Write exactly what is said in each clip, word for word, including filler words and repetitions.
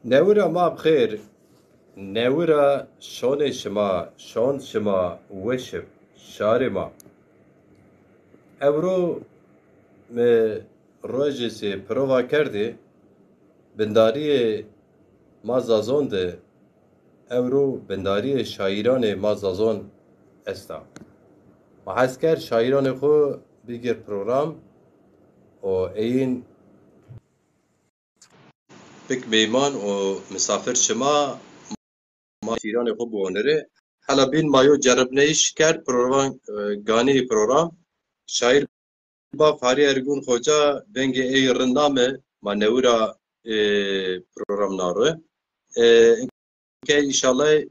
Newira ma bi xêr. Newira şonê şima, şon şima weş ib, şarê ma. Ewro mi rojê zî prova kerdî, bindarîyê ma Zazon de ewro bindarîyê şaîranê ma Zazon esta. Ma hes kerd şaîranê xwu bigir program û eyin bik meyman û misafir şima, ma şîranê xwu biwanirê. Hela bîn ma yo ceribneyîş kerd, program, e, ganî program. Şaîr baf Farî Ergûn Xoca vengê ey rind name, ma newira, e, program naro. E, ke înşallah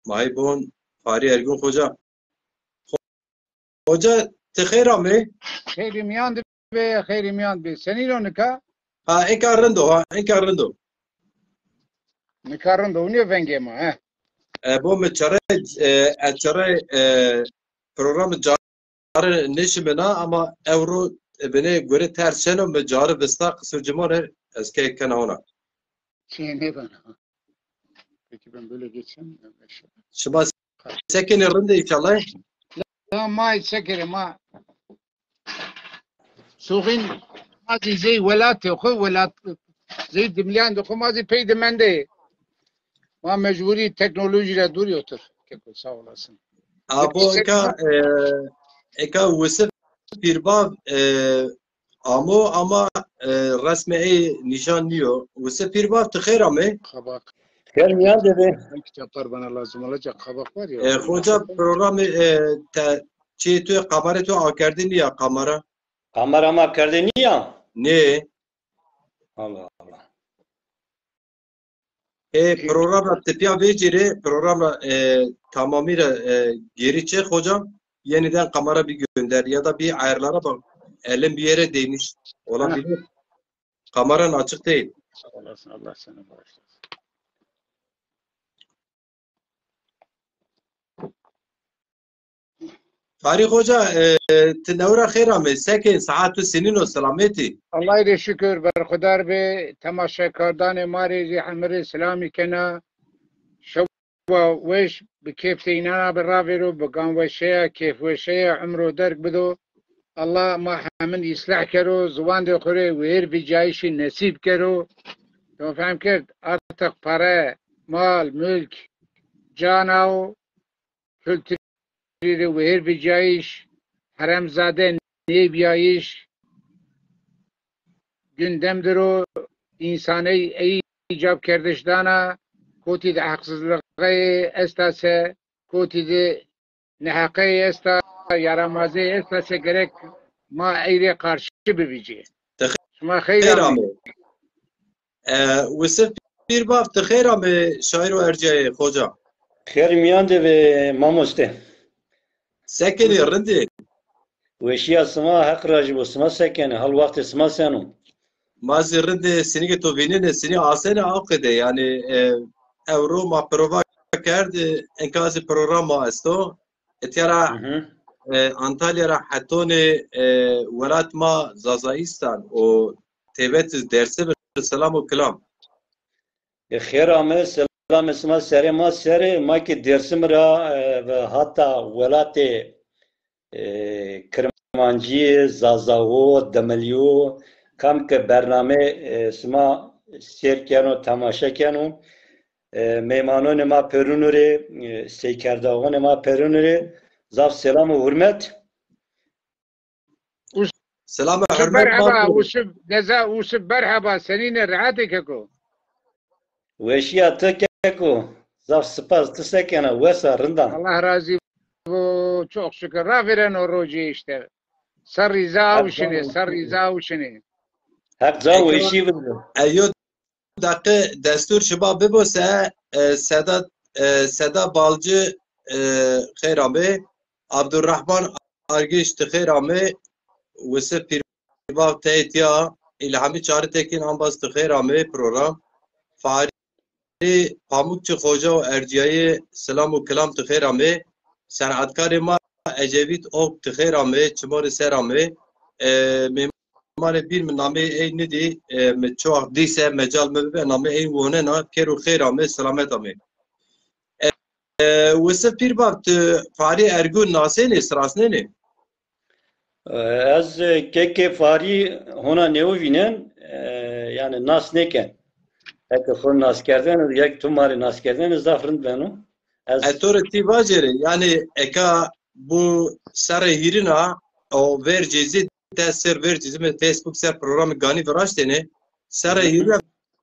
ma ey bon Farî Ergûn Xoca. Xoca, ti xêr amê? Xêrî miyan de be, xêrî miyan be. Senîn o nika? Ha, eka rind o, ha, eka rind o. Nika rind o, nîyo vengê ma, he. E, bo mi çare, e, e, çare, e, programı çare nêşimina ama ewro, e, binê gore ters şeno mi çare vista qisir cimone ez ke kena ona. Şey ne bana? Peki ben böyle geçsem, e, şey. Şima sekinê rind ê înşallah? Ya ma sekinê ma. Soxîn ma zî zey welatê xo, welat, zey dimilîyandê xo ma zî pey de mendê. Ma mecburî teknolojî ra dûrî otir. Keko, sağ olasın. Abo eka, e, eka Wisif Pîrbav, e, amo ama, e, resmê ey nîşan nîyo. Wisif Pîrbav ti xêr amê? Kabak. Xêr miyan de be. Sanki çapar bana lazım olacak kabak var ya. E, xoca programê, e, te, çi tu kamerê tu akerdî nîya kamera? Kamera ma kerdê nîya? Nê. Allah Allah. E, program ra tepya vecîrê, program ra, e, tamamî ra, e, geri çek hocam. Yeniden kamera bir gönder ya da bir ayarlara bak. Elin bir yere değmiş olabilir. Kameran açık değil. Sağ olasın. Allah seni bağışlasın. Tarîx Hoca, e, ti newra xêr amê. Sekên, saet tu senîn o, selametî? Allahî rê şukir, berxudar bê. Temaşekardanê ma rê zî hemî rê selamî kena. Şewa weş, bi kêf de înana bi ravêro, bi ganweşeya, kêfweşeya, umro derg bido. Allah ma hemin îsleh kero, ziwandê xo rê wêr bicayîşî nesîb kero. To fehm kerd? Artık pare, mal, mülk, cana o, kulturî rê wêr bicayîş, heremzade nêbîyayîş, gündem dir o, însaney ey îcab kerdiş dana, kotî de heqsizlixeyê esta se, kotî de neheqeyê esta, yaramazeyê esta se gerek ma ey rê qarşî bivîcê. Şima xeyr amê. E, Wisif Pîrbav, ti xêr amê şaîr û erciyayê xoca. Xêr miyan de be mamoste. Sekenî, rindî? Weşîya sima, Heq rajî bo, sima sekenî, hal wextê sima seno? Ma zî rindê, sinîgê to vînenê, sinî asenê aw qede. Yanî, e, ewro ma prova kerd, e, enkazê program ma esto. Etya ra, e, Antalya ra hetonê, e, welat ma Zazaîstan û têbet Dêrsim, selam û kilam. E, xêr ame, selamê sima serê ma ser e. Ma ki Dêrsim ra, e, ve hata welatê, e, Kirmancî, Zazawo, Demilyo, kam ke bername, e, sima sêr keno, temaşe keno, e, meymanonê ma perûnû rê, e, seykerdaxonê ma perûnû rê zaf selam û hurmet. Selam û hurmet. Merhaba, Usuf, deza Usuf, merhaba, senîne, rehet ê keko? Weşîya ti keko, zaf sipas, ti se kena, wes a, rind a? Allah razî bo, çok şükür, ravêreno rocê îşte. Serrî za awşinê, serrî za awşinê. Heq ca weşî bido. Eyo deqe destûr şima bibo se, e, Seda, e, Seda Balcı, e, xêr amê. Abdurrahman Argiş ti xêr amê. Wisif Pîrbav teytya. İlhami Çaritekin ambaz ti xêr amê program. Fahri Pamukçi Xoca û erciyayê selam û kilam ti xêr amê. Senetkarê ma Ecevît Ok ti xêr amê. Çimorê ser amê. E, ma rê bîn mi nameyê ey nidî, e, mi çi waxt dîse mecal mi bibe nameyê ey wonena, kêr û xêr amê, selamet amê. E, e, Wisif Pîrbab, tu Farî Ergun nasênê, sirasnênê? E, ez, e, kekê Farî hona nêwe vînen, e, yanî nas nêken. Eke xo naskerdene, yek tu ma rê naskerdene zaf rind beno. Ez E, to rê tî vacêrê, yanî eka bu serre hîrina o vercê zî, de ser vercê zî mi Facebook ser programê ganî viraştêne. Serre hîrina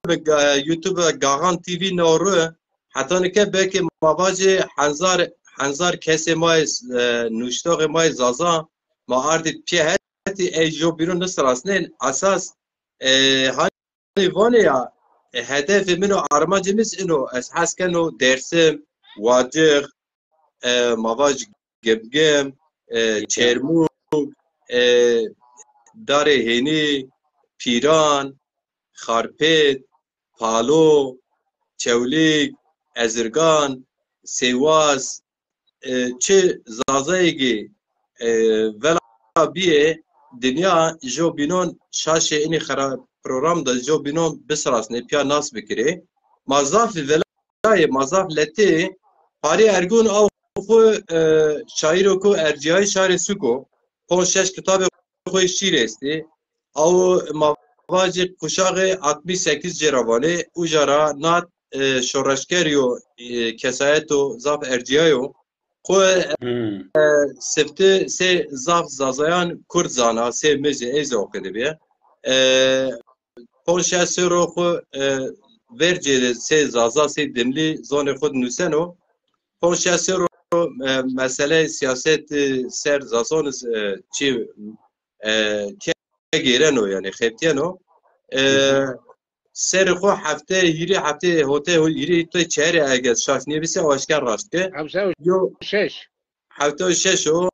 mi ga-, YouTube Gaxan T V na ru, heta nike belkî ma vacê henzar, henzar kesê ma yê, e, nuştoxê ma yê Zaza ma ardî pîya hetî ey jo bîro nisirasnên. Esas, e, hanî vanê ya, e, hedefê min û armancê min zî ino. Ez hes keno Dêrsim, Wacix, e, ma vaj Gimgim, e, Çêrmûg, e, Darê Hênî, Pîran, Xarpêt, Palo, Çewlîg, Ezirgan, Sêwaz, e, çi Zazayêgî, e, vela bîyê dinya jo bînon şaşê inî xera program de jo bînon bisirasnê, pîya nas bikirê. Ma zaf vela yê, ma zaf letê. Farî Ergun aw xwu, e, şaîro ku ercîyayî şarê Sûk o. Ponc şeş kitabê xwu yê şîîr estî. Aw ma vajî quşaxê altmış sekiz cê ra vanê. Uca ra nat, e, şoreşgerî yo, e, kesayeto zaf ercîyayo. Xwu, e, sifti sê zaf Zazayan Kurd zana, sê mi zî ey zî oqidibî. E, Ponc şeş serro xwu, e, vercê de sey Zaza, sey Dimlî zonê xwu de nuseno. Ponc şeş serro, e, meseleyê sîyasetî ser Zazon, e, çi, e, têgêreno, yanî xebitîyeno. E, serê xwu hefte hîrê, hefte hote hîrê, hîrê çarê eger şaş nêbîse, aşker raşt ke. Yo, Hewtay û şeş o.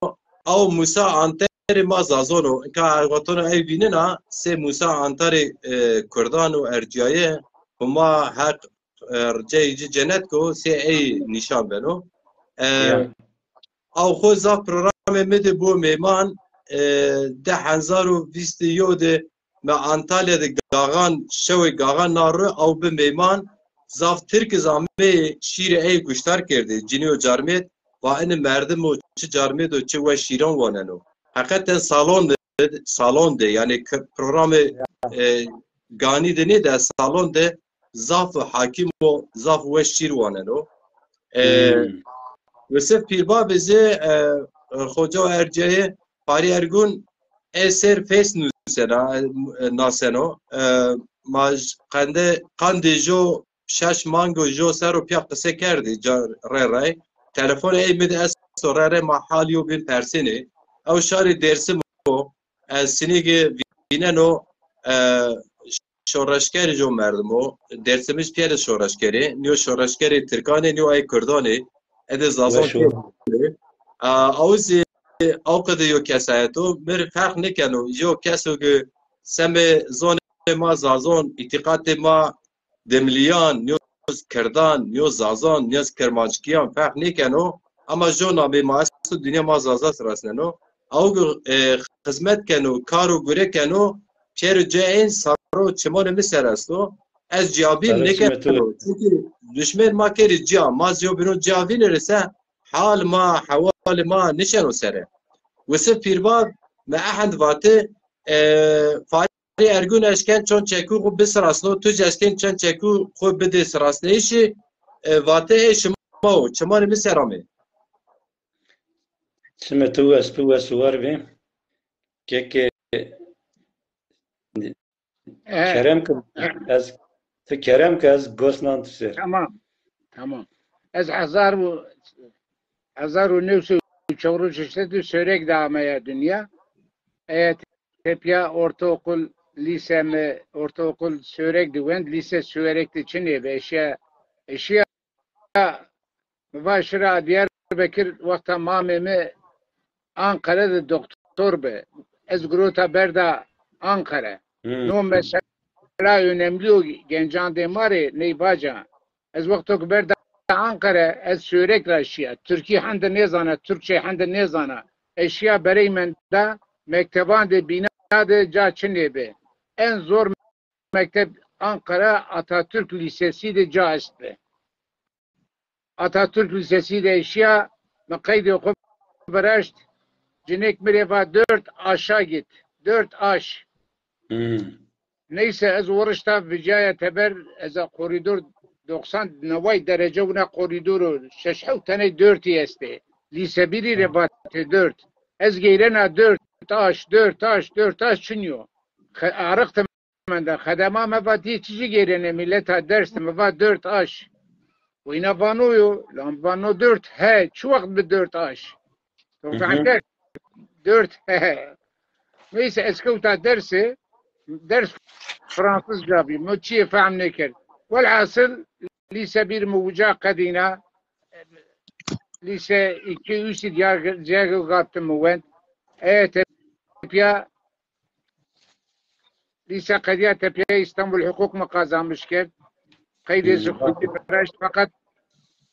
Aw Musa Anterê ma Zazon o. Inka erwatona ey vînena, sê Musa Anterê, e, Kurdan û ercîyaye, Huma Heq, e, riceyê ci cenet ko, sê ey nîşan beno. E, aw xwu zaf programê mi de bo mêman, e, di hezar û vîst û yo de mi Antalya de Gaxan, şewê Gaxan na ru, aw bi mêman, zaf Tirk iz ameyê şîrê ey guştar kerdê, cinî û carmêd, va ini merdim o, çi carmêd o, çi weş şîran waneno. Heqeten salon de, salon de, yanî k-, programê, e, ganî de nê de, salon de zaf hakîm o, zaf weş şîr waneno. E, Wisif Pîrbabî zî, e, e, xoca û ercîyayê Farî Ergun, e, ser Fês nusena, e, naseno. E, ma j-, qende, qandê jo şeş mango jo ser o pîya qise kerdî, ca rey rey. Telefonê ey mi de esto, rey rey ma hal yo bîn persênê. Ew şarê Dêrsim o. Ez sinîgê vîneno, e, şoreşgerî jo merdim o. Dêrsimij pîyerê şoreşgerî. Nîyo şoreşgerê Tirkanê, nîyo ey Kurdanê. Ede Zazon pîyerê. A, aw zî aw qede yo kesayet o. Mi rê ferq nêkeno. Yo keso ki semê zonê ma Zazon, îtîqatê ma Dimlîyan, nîyo Kirdan, nîyo Zazan, nîyo Kirmanckîyan ferq nêkeno. Ama jo namê ma esto, dinya ma Zaza sirasneno. Aw ki, e, xizmet keno, kar û gure keno, pêro cê ên saro çimanê mi ser esto. Ez cîyavîn nêkeno. Çunkî duşmên ma kerî cîya, ma zî yo bînon cîyavînê rê se hal ma, hewalê ma nişeno sere. Wisif Pîrbab mi ehend vati, e, Ergun eşken çend çekû xwu bisirasno, tu zî eşken çend çekû xwu bidê sirasneyişî, e, vate ê şima o, çimanê mi ser amê. Çimê tu wes, tu wes û war bî. Kekê, kerem ke ez, tu kerem ke ez gos nan tu ser. Tamam. Tamam. Ez hezar û, hezar û new sey û çewres û şeş de Sêwreg de ameya dinya. Eya tepya ortaokul, lîse mi, ortaokul Sêwreg de wend, lîse Sêwreg de çinê bi, eşya, eşya mi va şira Diyarbekir, wexta mamê mi Anqere de doktor bi. Ez girota berda Anqere. No mesela önemli o gencandê ma rê ney vaca. Ez wexto ki berda Anqere, ez Sêwreg ra şiya. Tirkî hende nêzana, Tirkçe hende nêzana. Ez şiya berey menda, mektebandê bîna de ca çinê bi. En zor mekteb Ankara Atatürk Lisesi de ca est bi. Atatürk Lisesi de eşiya, mi qeydê xo viraşt, cinêk mi rê va dört aşa git. Dört aş. Hmm. Neyse, ez wirişta vijaya teber, ez a koridor doksan neway derece wina koridor o, şeş hewt teney dörtî estê. Lise birî rê vatê dört. Ez geyrena dört aş, dört aş, dört aş çinyo. Xe-, arixtim menda. Xedema me va ti çi jî gêrenê, mileta ders de, mi va dört aş. Wina vano yo, lan vano dört, he, çi wext bi dört aş? To fehm kerd? Dört, he, he. Neyse, ez kewta dersi, ders Fransızca bî. Mi çiyê fehm nêkerd. Welhasil, lise bir mi uca qedîna, lise iki, üç diye, diye gattim mi wend. E, tepya Lîse qedîya tepîya Îstanbul huqûq mi qazanmiş kerd. Qeydê zî xwendî viraşt, feqet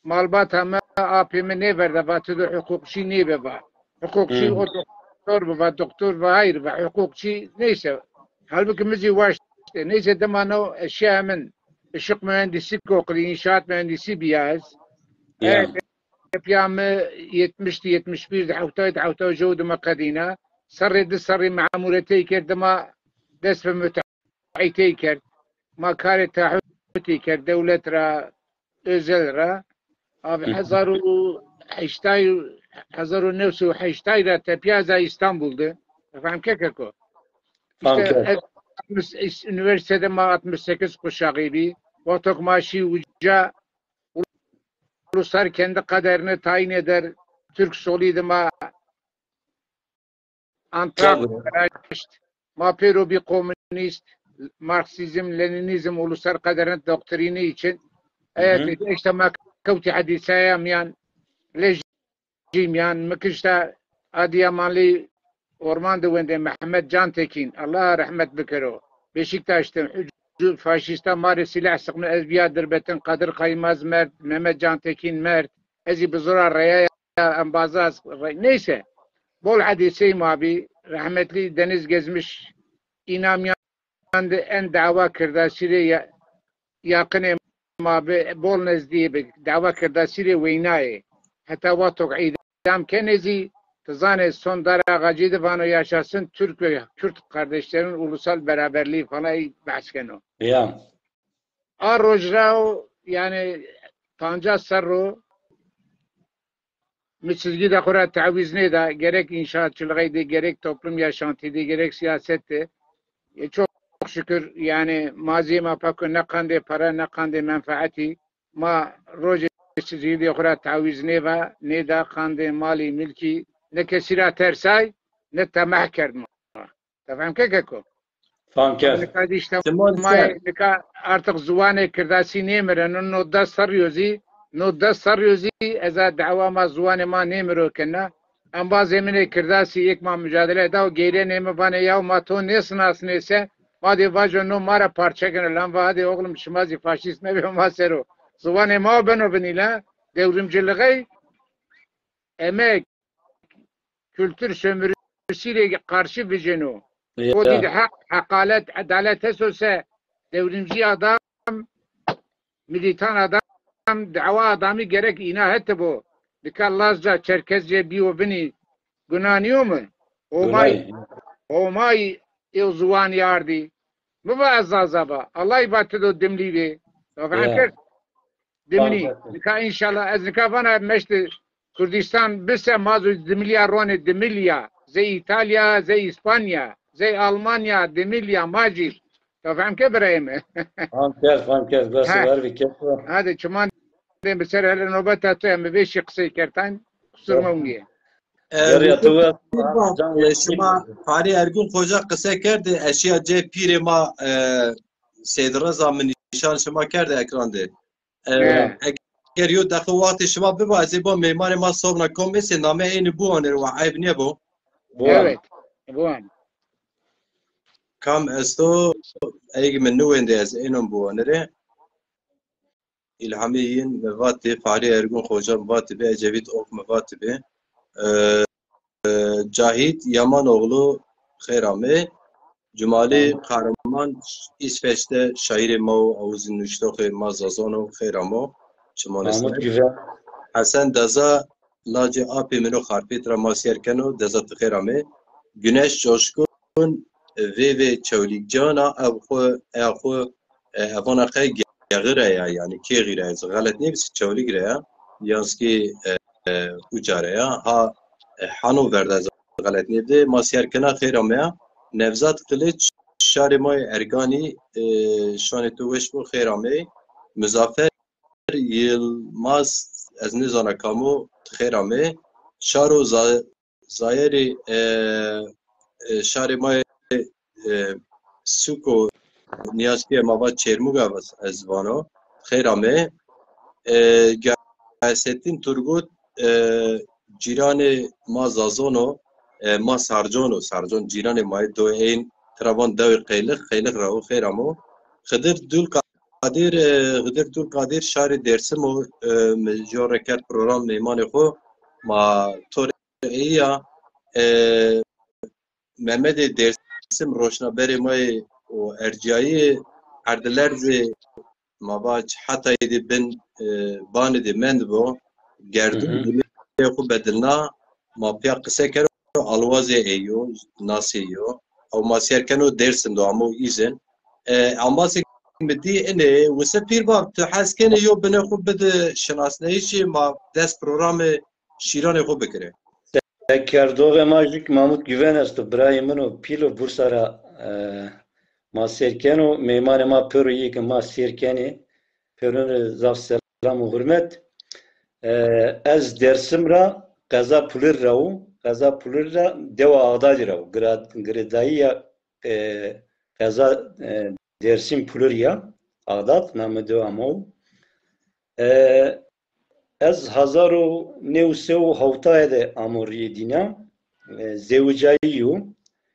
malbata mi, apê mi nêverda, va ti de huqûqçî nêbe va. Huqûqçî o doktor bi va, doktor va, hayır va, huqûqçî neyse. Halbuki mi zî waştê. Neyse dima no eşya min ışık mühendislik okulî, înşaat mühendisi bîya ez. Ya. Evet. Tepya mi yetmiş di, yetmiş bir di, hewtay di, hewtay jew di mi qedîna. Serrê di serrî memuretey kerd, dima dest bi müteahhitey kerd. Ma karê taahhutî kerd, dewlet ra, özel ra. Abi hezar û heştay, hezar û new sey û heştay ra tepya ez a Îstanbul di. Fehm ke keko. Fehm ke. Üniversitede ma altmış sekiz kuşağı bî. Wexto ke ma şî uca, uluslar kendi kaderini tayin eder. Türk solî dima Antak viraşt. Ma pêro bî komünist, Marksizm, Leninizm, uluslar kaderini doktrini için. Evet, işte ma kewtî hedîsaya miyan, lejî miyan, mi kişta Adiyamanlî orman de wendê Mehmet Cantekin, Allah rehmet bikero. Beşiktaş de hücü faşista ma rê silah sıkmış, ez biya dirbetin, Kadir Kaymaz merd, Mehmet Cantekin merd, ez zî bi zora reyaya embazaz, neyse. Bol hedîsey ma bî, rahmetli Deniz Gezmiş, înamiyan de en dawa kirdasî rê ya-, yaqinê ma bi, bol nezdîyê bi, dawa kirdasî rê weynayê. Heta wexto ke îdam kenê zî, ti zanê Sondar Ağacı de vano yaşasın Türk ve Kürt kardeşlerin ulusal beraberliği falan behs keno. Ya. A roj ra o, yani pancas serr o, mi çizgî de xo ra tewîz nêda, gerek înşaatçilixey de, gerek toplum yaşantî de, gerek siyaset de. E, çok şükür, yani mazîyê ma peko ne qandê para, ne qandê menfaetî. Ma rojê çizgî de xo ra tewîz nêva, nêda qandê malî, milkî, ne kesî ra tersay, ne temeh kerd ma. Te fehm ke keko? Fehm kerd. Nika dî îşte ma nika artık ziwanê kirdasî nêmireno, no des serrî yo zî, no des serrî yo zî ez a dawa ma ziwanê ma nêmiro kena. Embazê min ê kirdasî yek ma mucadele da û geyrenê mi vanê yaw ma to nêsinasnê se, ma dê vajo no ma ra parçe keno. Lan va hadê oğlum şima zî faşîst mebê ma ser o. Ziwanê ma beno binî la, dewrimcilixey emek, kültür sömürüsü rê qarşı viceno. Ya. O dî de heq, heqalet, edalet esto se dewrimcî adam, militan adam, dawa adamî gerek îna hete bo. Nika Lazca, Çerkezce bîyo binî, guna nîyo mi? Homay, Homay ew ziwanî ardî. Mi va ez Zaza va. Allay va ti do Dimlî bê. Ya. Dimlî. Nika înşallah ez nika vana meştê Kurdistan bise ma zî Dimilya ronê, Dimilya. Zey Îtalya, zey Îspanya, zey Almanya, Dimilya ma zî. To fehm ke birayê mi? Fehm kerd, fehm kerd. Bes ver bike. Hadi çiman de bi ser hele nobeta to ya mi vêşî qisey kertan. Qusur mewnîye. E, Geriya tu ve can e, şima Farî Ergun Xoca qise kerde, eşya cê pîrê ma, e, Seydi Reza mi nîşan şima kerde ekran de. E, eger yo deqe wextê şima biba, ez ê bo mêmarê ma sobna kom êsê, namê ênî biwanê, wa eyb nêbo. Evet, biwan. Kam esto, ey mi niwêndê ez ênon biwanê rê. Îlhamê Yin mi vatê, Fahri Ergun Xoca mi vatê bi, Ecevit Ok mi vatê bi. E, e, Cahit Yamanoğlu xeyr amê. Cumali Kahraman, İsveç'te şairê ma o, ew zî nuştoxê ma Zazon o, xêr amo. Çimanê Mahmut Güven. Hesen Daza, lacê apê min o Xarpêt ra ma sêr keno, Daza ti xêr amê. Güneş Coşkun, vê vê Çewlîgcan a, ev xwu, eya xwu, e, evana qey geği ra ya, yanî kêxî ra ya. Ez xelet nêbî, Çewlîg ra ya, yan zî, e, e, uca ra ya. Ha, e, Hanover de ez xelet nêbî. Ma sêr kena, xêr ameya. Nevzat Kılıç, şarê ma yê Erganî, e, şanê to weş bo, xêr amey. Muzaffer Yilmaz, ez nêzana kam o, xêr amê. Şaro Za-, Zayerî, e, e, şarê ma yê, e, Suko, nîyaskîye ma va Çêrmuga ez vano, xêr amê. E, Gaysettin Turgut, e, cîranê ma Zazon o, e, ma Sarcon o, Sarcon cîranê ma yê, do ên tira van dewê Qeylix, Qeylix ra o, xêr amo. Xidir Dulka Qadir, e, Xidir Dul Qadir şarê Dêrsim o, e, mi jo rê kerd program meymanê xwu, ma to rê eya, e, Mehmedê Dêrsim roşnaberê ma yê û erciyayî, erdîlerzê ma va Hetayî de bin, e, banî de mend bo, gerdûn, hı hı, binê xwu bedilna, ma pîya qise kero, alwazê ey yo, nasê yo, ew ma sêr keno Dêrsim do amo îzin. E, embazê mi dî inê, wise pîr bab, tu hez kenê yo binê xwu bide şinasnayîşê ma, dest programê şîranê xwu bikirê. Serkerdoxê ma jû kî Mahmut Güven esto, birayê min o, pîl o, Bursa ra, e, ma sêr keno, meymanê ma pêro yê ke ma sêr kenê, pêron rê zaf selam û hurmet. E, ez Dêrsim ra, qeza Pulirî ra wo, qeza Pulirî ra dewa Axdadî ra wo. Gira-, girêdayîya, e, qeza, e, Dêrsim Pulirî ya, Axdad, namê dewa ma wo. E, Ez hezar û new sey û hewtay de amo rîyê dînya. E, zewicayî yo.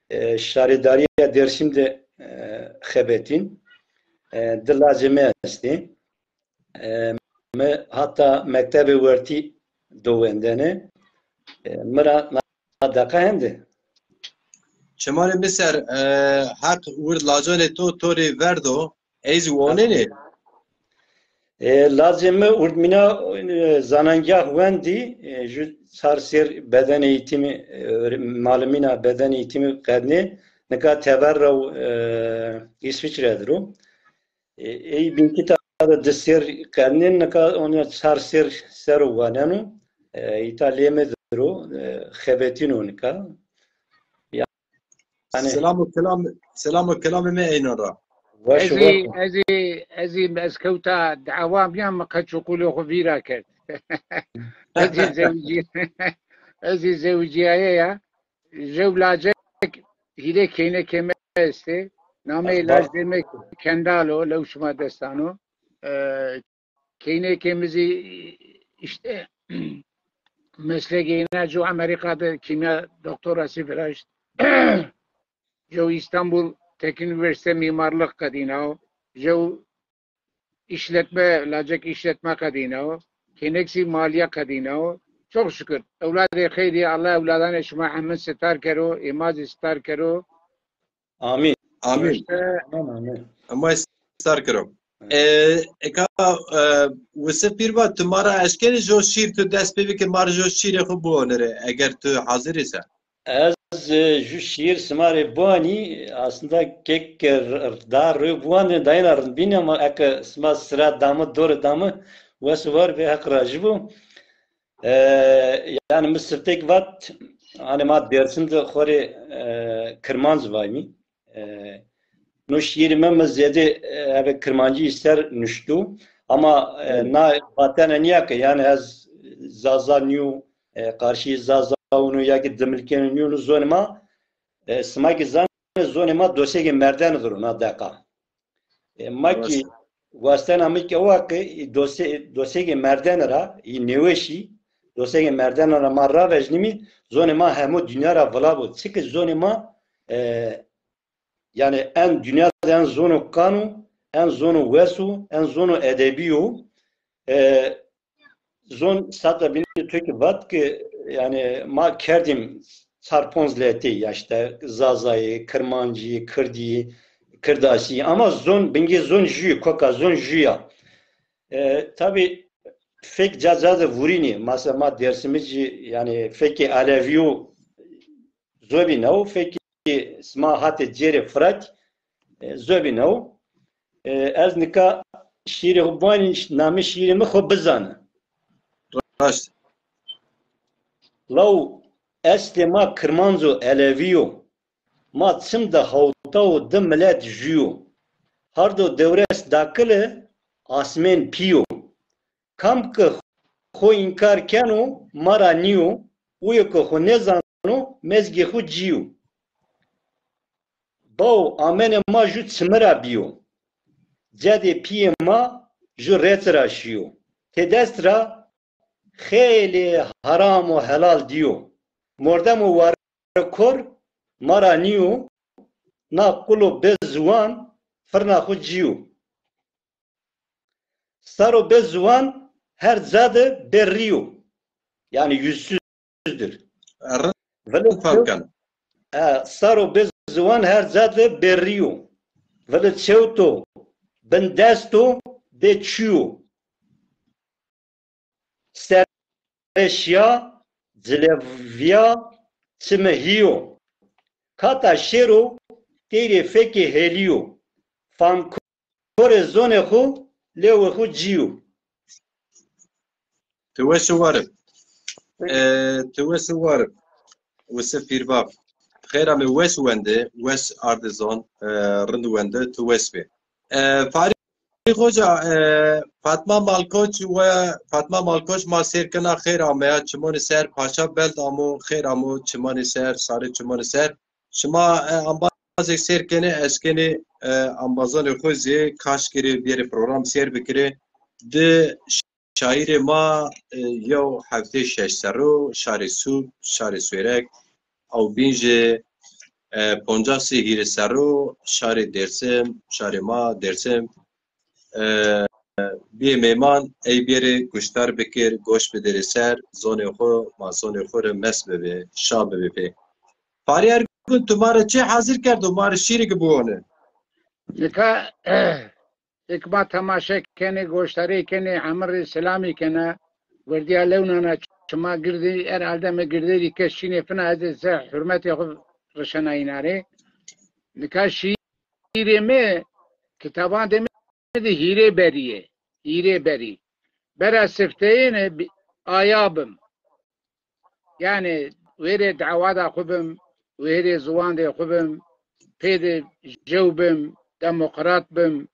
E, şaredarîya Dêrsim de, e, xebetîn. E, di lacê mi estê. E, mi hata mektebê wertî do wendene. E, mi ra na deqa hende. Çimanê mi ser, e, Heq wird lacanê to to rê verdo. Ey zî wanenê. E, lacê mi urdmîna, e, zanangah wendî, e, ju çar sêr beden eğitimi, e, öğre-, malimîna beden eğitimi qednê, nika teber ra, e, İsviçre dir o. E, ey bînkî ta de di sêr qednê, nika onya çar sêr ser o waneno, e, îta lê mi dir o, e, xebetîno nika. Yanî Selam û kelam, selam û kelamê me eynan ra. Weş û Ez ê, weş û. ez ê, ez ê, ez kewta dawa mîyan, mi qeç û qulê xwu vîra kerd. Ez ê zewicî-, ez ê zewicîyaye ya. Jew lacek hîrê keynekê mi estê. Nameyê laj dê mi Kendal o, lew şima destan o. E, Keynekê mi zî îşte meslegê îna, jew Amerîka de kîmya doktorasî viraşt. Jew Îstanbul Teknik Üniversite mîmarlix qedîna o. Jew îşletme, lacek îşletme qedîna o. Kênek zî malîye qedîna o. Çok şükür. Ewladê xeyrî, Allah ewladanê şima hemin sitar kero, ê ma zî sitar kero. Amîn. Amîn. Amîn, amîn. Ama star kiro. E, eka, e, Wisif Pîrva, tu ma ra eşkenî jo şîr, tu dest pê bikî, ma ra jo şîrê xwu biwanirê, eger tu hazir î se. Ez, e, ju şîr sima rê biwanî, aslında kek, e, r-, r-, daha rê biwandin, dayna rind bîn, ama eke sima sira dami, dore dami, wes war ve Heq rajî bo. E, yanî mi siftek vat, hanî ma Dêrsim de xo rê, e, Kirmanc vaymî. E, no şîîrê mi, mi zêde, e, eve Kirmancî ser nuştu. Ama, e, na vatene nîya ke, yanî ez Zaza nîyo, e, qarşî Zaza ûno ya ki Dimilkêno nîyo, no zonê ma, e, sima ki zanê zonê ma dosegê merdene dir o na deqa. E, ma kî wastena mi kî ew a ke dose-, dosegê merdene ra, î nêweşî, dosegê merdene ra ma ravejnîmî, zonê ma hemo dinya ra vila bo. Çike zonê ma, e, yanî en dinya de en zono kan o, en zono wes o, en zono edebî yo. E, zon sata bînî to kî vat ke, yanî ma kerdîm çar ponc letê ya, işte Zazayî, Kirmancî, Kirdî, Kirdaşî, ama zon, bingê zon jû, koka zon jû ya. E, tabî fek ca ca de vurînî. Mesela ma Dêrsimijî, yanî fekê Elewîyo zobî new, fekê sima hatê cêrê Firat, e, zobî new. E, ez nika şîîrê xo biwanî, namê şîîrê mi xo bizane. Raşt. Law eslê ma Kirmanc o, Elewî yo. Ma çim de hawta û di milet jû yo. Hard o dewres dakil e, asmên pî yo. Kam ke xo înkar keno, ma ra nîyo, uyo ke xo nêzano, mezgê xo cî yo. Bawo, amenê ma jû çimi ra bîyo. Cedê pîyê ma jû rêçi ra şîyo. Têdest ra xeylê heram û helal dîyo. Mordemo ware kor ma ra nîyo, na qulo bê ziwan firna xo cîyo. Saro bê ziwan her ca de bê rî yo. Yanî yüzsüzdür. Rind fam keno. E, saro bê ziwan her ca de bê rî yo. Vili çewt o, bindest o, bê çû yo. Sere şîya, cilevîya, çimihî yo. Kata şêro teyrê fekê hêlî yo. Famkorê zonê xo, lewê xo cî yo. Ti wes û war ib. E, ti wes û war ib. Wise pîrbab. Xêr amê, wes wende, wes arde zon, e, rind wende, ti wes bê. E, Farî Xoca, e, Fatma Malkoç we, Fatma Malkoç ma sêr kena, xêr ameya çimanê ser, Paşa Beld amo, xêr amo çimanê ser, sarê çimanê ser. Şima, e, ambazêk sêr kenê, ez kenê, e, ambazanê xo zî kaş kerê bêrê program sêr bikirê. Di şaîrê ma, e, yew heftê şeş serro, şarê Sûb, şarê Suêrek, ew bîn jî, e, poncasê hîrê serro, şarê Dêrsim, şarê ma Dêrsim, e, bîyê mêman, ey bêrê guşdar bikir, goş biderê ser, zonê xo, ma zonê xo rê mest bibê, şa bibê pê. Farî Ergun, tu ma rê çi hazir kerdo, ma rê şîrêk biwone. Nika, êk ma temaşe kenê, goşdarî kenê, hemî rê selamî kena. Werdîya lewnana, çima girdî, herhalde mi girderî kes şînê fina, ez ê se hurmetê xo rişena înan rê. Nika şîrê mi kitaban de mi de hîrê berî yê. Hîrê berî. Bera sifteyêne bi-, aya bim. Yanî wêrê dawada xwu bim, wêrê ziwandê xwu bim, pê de jew bim, demokrat bim.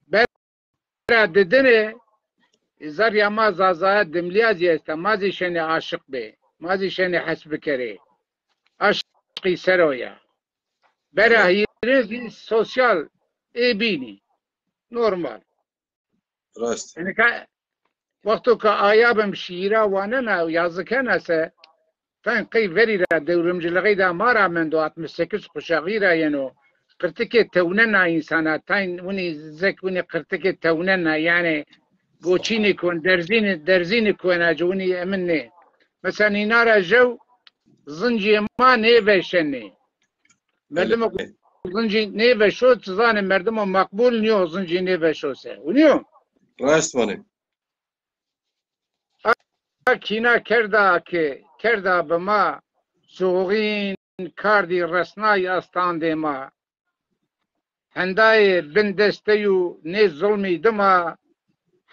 Bera didinê, zarya ma Zazaya dimlîya zî esta, ma zî şenê aşiq bê, ma zî şenê hes bikerê. Aşqî ser o ya. Bera hîrê zî sosyal ê bînî. Normal. Rast. Yanî ka, wexto ke aya bim şîîra wanena û yazî kena se, ten qey verî ra dewrimcilixî de ma ra mendo, altmış sekiz kuşaxî ra yeno. Qirtikê tewnena însana, tayn winî zek winî qirtikê tewnena, yanî goçînî kon, derzînî, derzînî kuena ci winî emin nê. Mesela nîna ra jew zincê ma nêveşenê. Merdimo ku zincî nêveşo, ti zanê merdimo meqbul nîyo zincî nêveşo se. Winî yo? Rast vanê. A kîna kerda ke kerda bi ma, soxîn kardî resnay astandê ma. Hendayê bin destey û nê zulmî dima,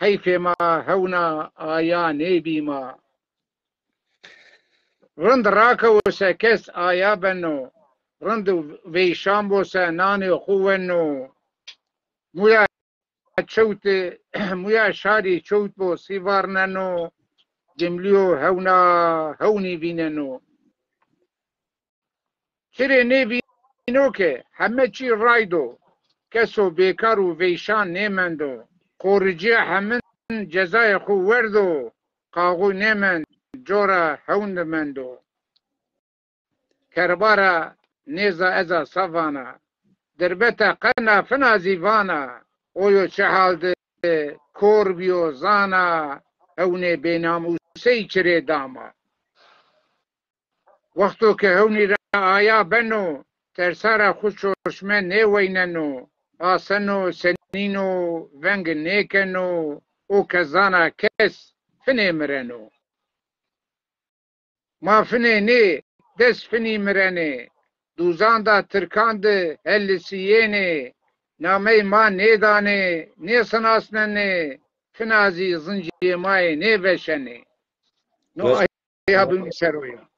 heyfê ma hewna aya nêbî ma. Rind rakewo se kes aya beno, rind û veyşan bo se nanê xwu weno. Muya çewtê, muya şarî çewt bo sî varneno, dimlîyo hewna hewnî vîneno. Çirê nêvîno ke heme çî raydo, keso bêkar û veyşan nêmendo. Qoricîya hemin cezayê xwu werdo, qaxû nêmend, cora hewn de mendo. Kerba ra nêza eza sa vana, dirbete qe na fina zî vana, oyo çi hal de kor bîyo zana, hewnê bênamûsey çirê dama. Wexto ke hewnî ra aya beno, tersa ra xwu çorşme nêweyneno, aseno, senîno, veng nêkeno, o ke zana kes, finê mireno. Ma finê nê, des finî mirenê. Dûzan da tirkan di hellisîyênê. Nameyê ma nêdanê, nêsinasnenê. Fina zî zincîyê ma yê nêveşenê. No Wes- aya bimî ser o ya.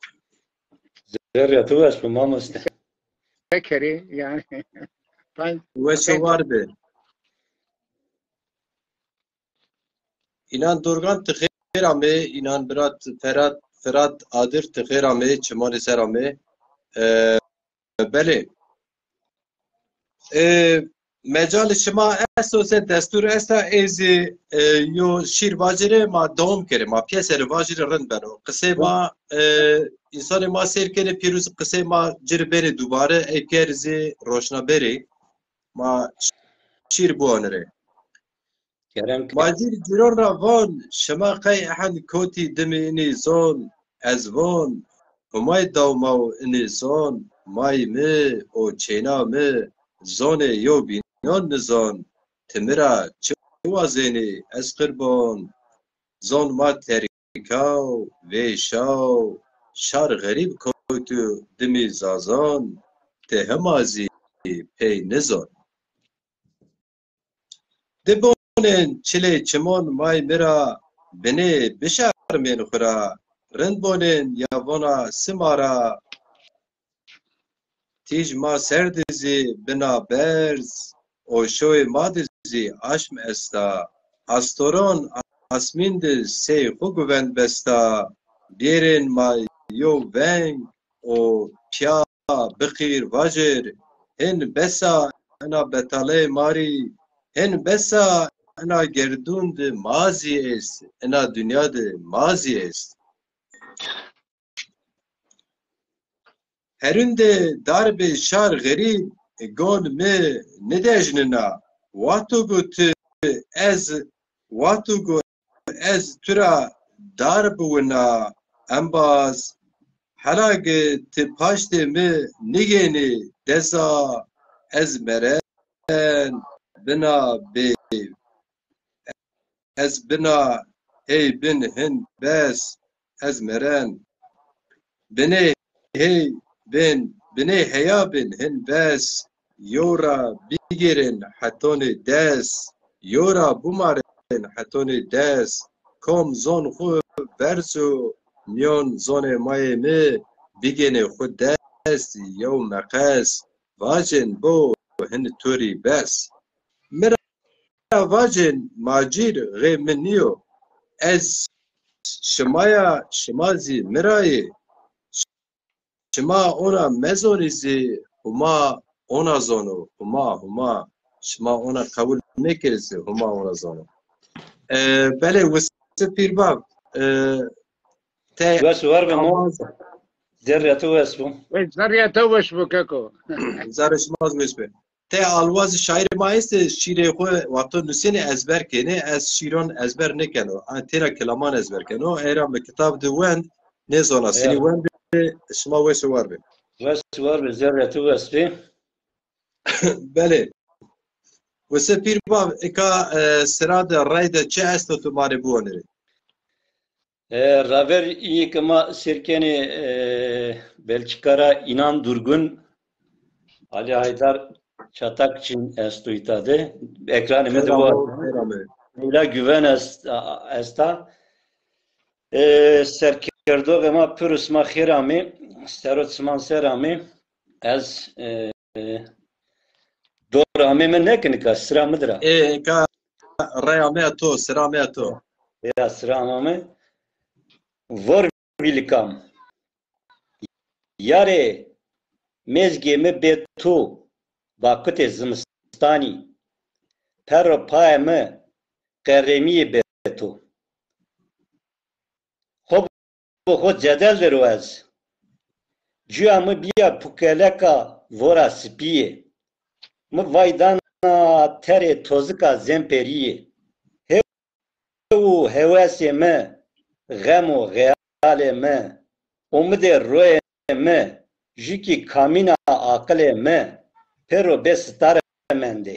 Zerrîya to wes bo, mamoste. Pekerê, yanî. Weş û war be. Înan Dorgan, ti xêr amê. Înan Birat Ferat, Firat Adir, ti xêr amê, çimanê ser amê. E, belê. E, mecalê şima esto, se destûr esta, ê zî, e, yo şîr vacirê, ma dewam kerê, ma pîyeserê vacirê, rind beno. Qisê ma, e, însanê ma sêr kenê, pîroz qisê ma ci rê benê dubare, ey pîyer zî roşna berê. Ma şîr biwanirê. Kerem ke. Macîr cîron ra von, şima qey ehend kotî dimî inî zon? Ez von, Humay daw ma û inî zon, may mi û çêna mi, zonê yew bînon nizon. Ti mi ra çi wazenî, ez qirbon? Zon ma terîkaw, vêşaw, şar xerîb kewtû dimî zazon, ti hima zî pey nizon. Di bonên çilê çimon may mi ra, binê bişarmên xwu ra, rind bonên ya vona sima ra. Tîj ma ser di zî bina berz, o şoyê ma di zî aşm esta. Astoron asmîn di sey xwu guvend besta. Bêrên ma yew veng û pîya biqîr vajêr, hin bes a ina betaleyê ma rî, hin bes a ina gerdûn di ma zî est, ina dinya di ma zî est. Herûn de darbê şar xerîb gon mi nidejnina. Wexto go ti ez, wexto go ez tu ra dar biwina, embaz, hela gi ti paştê mi nigênî deza, ez meren bina bê, ez bina hey bin hin bes, ez meren. Binê hey bin, binê heya bin hin bes, yew ra bigêrên hetonê des, yew ra bumarên hetonê des, kom zon xwu berzo mîyon zonê mayê mi, bigênê xwu dest yew meqes, vajên bo hin to rî bes. Mi ra vajên macîr xê mi nîyo. Ez şima ya, şima zî mi ra yê. Şima ona mezonî zî huma ona zono. Huma, huma. Şima ona qewul nêkerê zî huma ona zono. E, belê, wise pîrbav. E, te Wes û war be mo. Zerrîya to wes bo. Wes, zerrîya to wes bo keko. Zerrê şima zî wes be. Te alwazî şaîrê ma estê, şîrê xwu wexto nusênê ezber kenê, ez şîron ezber nêkeno. A, têna kilaman ezber keno. Ey ra mi kitab di wend, nêzona senî wendê, şima weş û war bê. Weş û war bê, zerrê tu wes bê. Belê. Wise pîr bav, eka, e, sira de, rey de çi esto tu ma rê biwanirê? E, raver îyê ke ma sêr kenê, e, Belçîka ra Înan Durgun, Alî Haydar Çatakçîn esto îta de. Ekranê mi de var. Leyla Güven est-, a-, esta. E, serkerdoxê ma pêro sima xêr amê, sero siman ser amê. Ez, e, dor amê mi nêkin ka, sira mi dir a. E, ka rey amê to, sira amê to. Ya, sira amê. Vor vîlikam. Yarê, mêzgê mi bê to, baqutê zimistanî. Perro payê mi qerrêmîyê bê to. Xo bi xo cedel der o ez. Cuya mi bîya pukeleka vora sipîyê. Mi vay dana terê tozika zemperîyê. Hew û hewesê mi, xem û xeyalê mi, umidê royê mi, jû kî kamîna aqilê mi, pêro bê sitare mendê.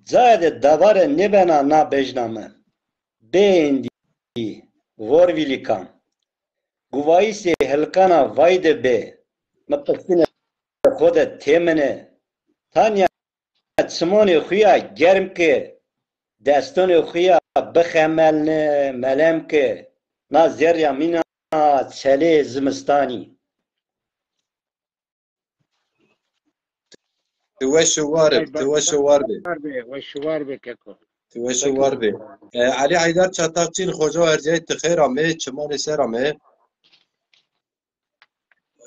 Cayê de dabare nêbena na bejna mi. Bê êndî, vorvîlîkan. Guvayîsê hilkana vayde bê. Mi qistinê xo de têmine. Tanya çimonê xo ya germ ke, destonê xo ya bixemelne, melem ke. Na zerrîya mîna çelê zimistanî. Ti weş û war ib, ti weş û war bê. Ti weş û war bê keko. Ti weş û war bê. E, Elî Heydar Çatakçî li Xoca û Erciyayê ti xeyr amê, çimanê ser amê.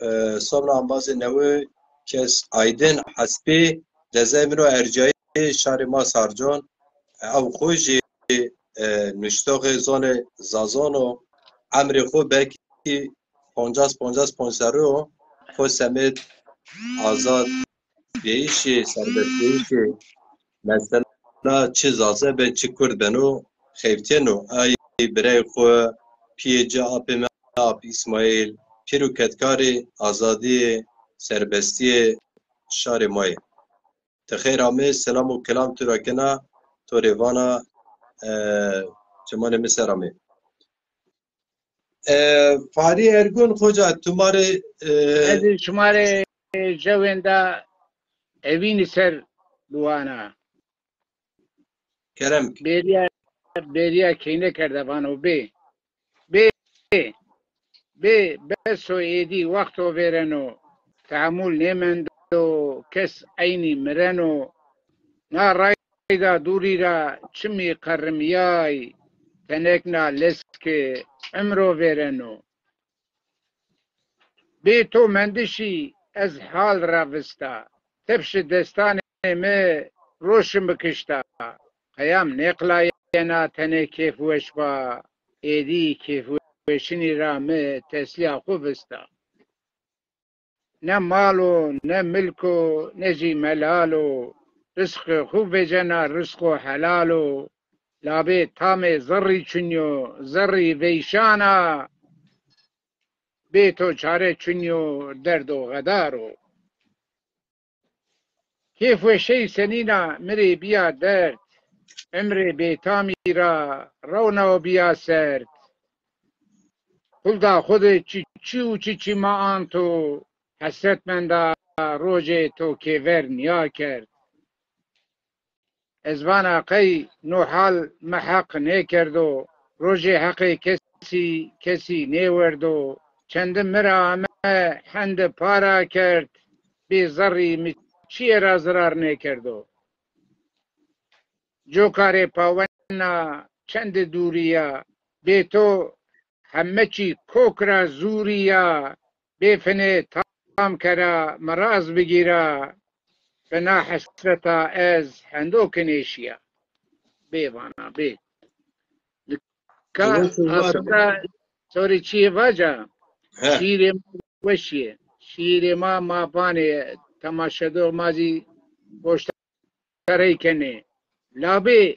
E, somna embazê newe kes Aydin Hespî, dezey min o Erciyayê şarê ma Sarcon. Ew xo jî, e, nuştoxê zonê Zazon o. Emrê xo belkî poncas, poncas ponc serrî o. Xo semêd azad bîyayîşê, serbestbîyayîşê mesela çi Zaze be, çi Kurd beno, xeftîyeno. Ay birey xo, pîyê ci, apê mi, ap Îsmaîl, pîr û kedkarê azadîyê, serbestîyê şarê ma yê. Ti xeyr amê, selam û kelam tu ra kena, to rê vana, e, çimanê mi ser amê. E, Farî Ergun, xoca, tu ma rê, e, ez ê şima rê jewênda evînî ser biwana. Kerem. Bêrîya, bêrîya keyne kerde vano bê. Bê, bê, bes o êdî wexto vêreno, tehemul nêmendo, kes eynî mireno. Na rayda dûrî ra çimî qerimîyay, tenekna leske emro vêreno. Bê to mendişî ez hal ra vista, tepşi destanê mi roşi mi kişta. Qeyam nêqlayena tenê kêfweş ba, êdî kêfweşinî ra mi teslîya xwu vista. Ne mal o, ne milk o, ne zî melal o, rizqê xwu vecena rizqo helal o. Labê tamê zerrî çinyo, zerrî veyşan a, bê to çare çinyo, derdo xedar o. Kêfweşey senîna mi rê bîya derd, emrê bêtamî ra rewna û bîya serd. Pulda xwu de çi çi û çi çi ma anto, hesret menda rojê to kêver nîya kerd. Ez vana qey no hal mi heq nêkerdo, rojê heqê kesî, kesî nêwerdo. Çendi mi ra ame, hendi para kerd, bê zerrî mi çiyê ra zirar nêkerdo. Coka rê pawena çendi dûrî ya, bê to heme çî kok ra zûrî ya, bê finê tam kera mi raz bigîra, bi na hesreta ez hendo kinê şîya. Bê vana, bê. Nika aslında sorê çiyê vaca, şîîrê ma weş yê. Şîîrê ma, ma vanê temaşedo ma zî goştarey kenê. Labê